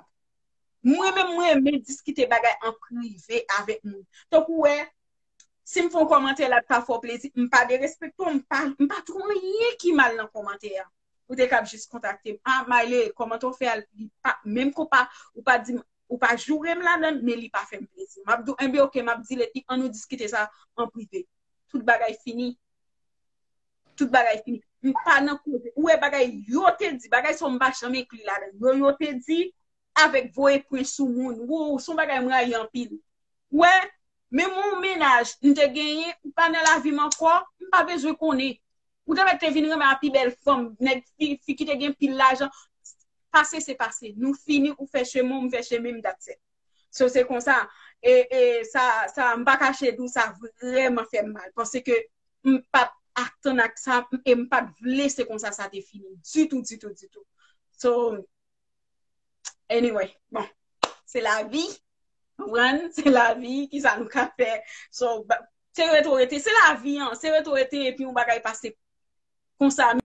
Mwen menm, mwen renmen diskite bagay an prive avèk moun. Tankou wè, si m fè yon kòmantè la, pa fè w plezi, m pa derespekte w, m pa, m pa twouve anyen ki mal nan kòmantè a. Ou te kab jis kontakte m. Ah, Maylely, kòmantè w fè a, li pa, menm ke w pa, ou pa di m, ou pa joure m ladan l, men li pa fè m plezi. M ap di w, enben, ok, m ap delete li, an nou diskite sa an prive. Tout bagay fini. Tout bagay fini. M pa nan koze. Ou wè bagay yo te di, bagay sa yo m pa janm enkli ladan l. Yo, yo te di, avèk voye pwen sou moun. Wou, se yon bagay m rayi anpil. Ou wè, menm yon mennaj m te genyen, ou pa nan lavi m ankò, m pa bezwen konnen. Ou te mèt te vin renmen a pi bèl fanm, nèg fi, fi ki te gen pil lajan. Pase se pase. Nou fini, ou fè chemen w, m fè chemen m, that's it. So, se konsa. E, e sa, sa, m pa kache di w, sa vrèman fè m mal. Paske m pa t atann ak sa, e m pa t vle se konsa sa te fini. Ditou, ditou, ditou. So, anyway, bon, se lavi. Konprann? Se lavi, kisa nou ka fè? So, ba, se rete w rete, se lavi an, se rete w rete, epi yon bagay pase konsa.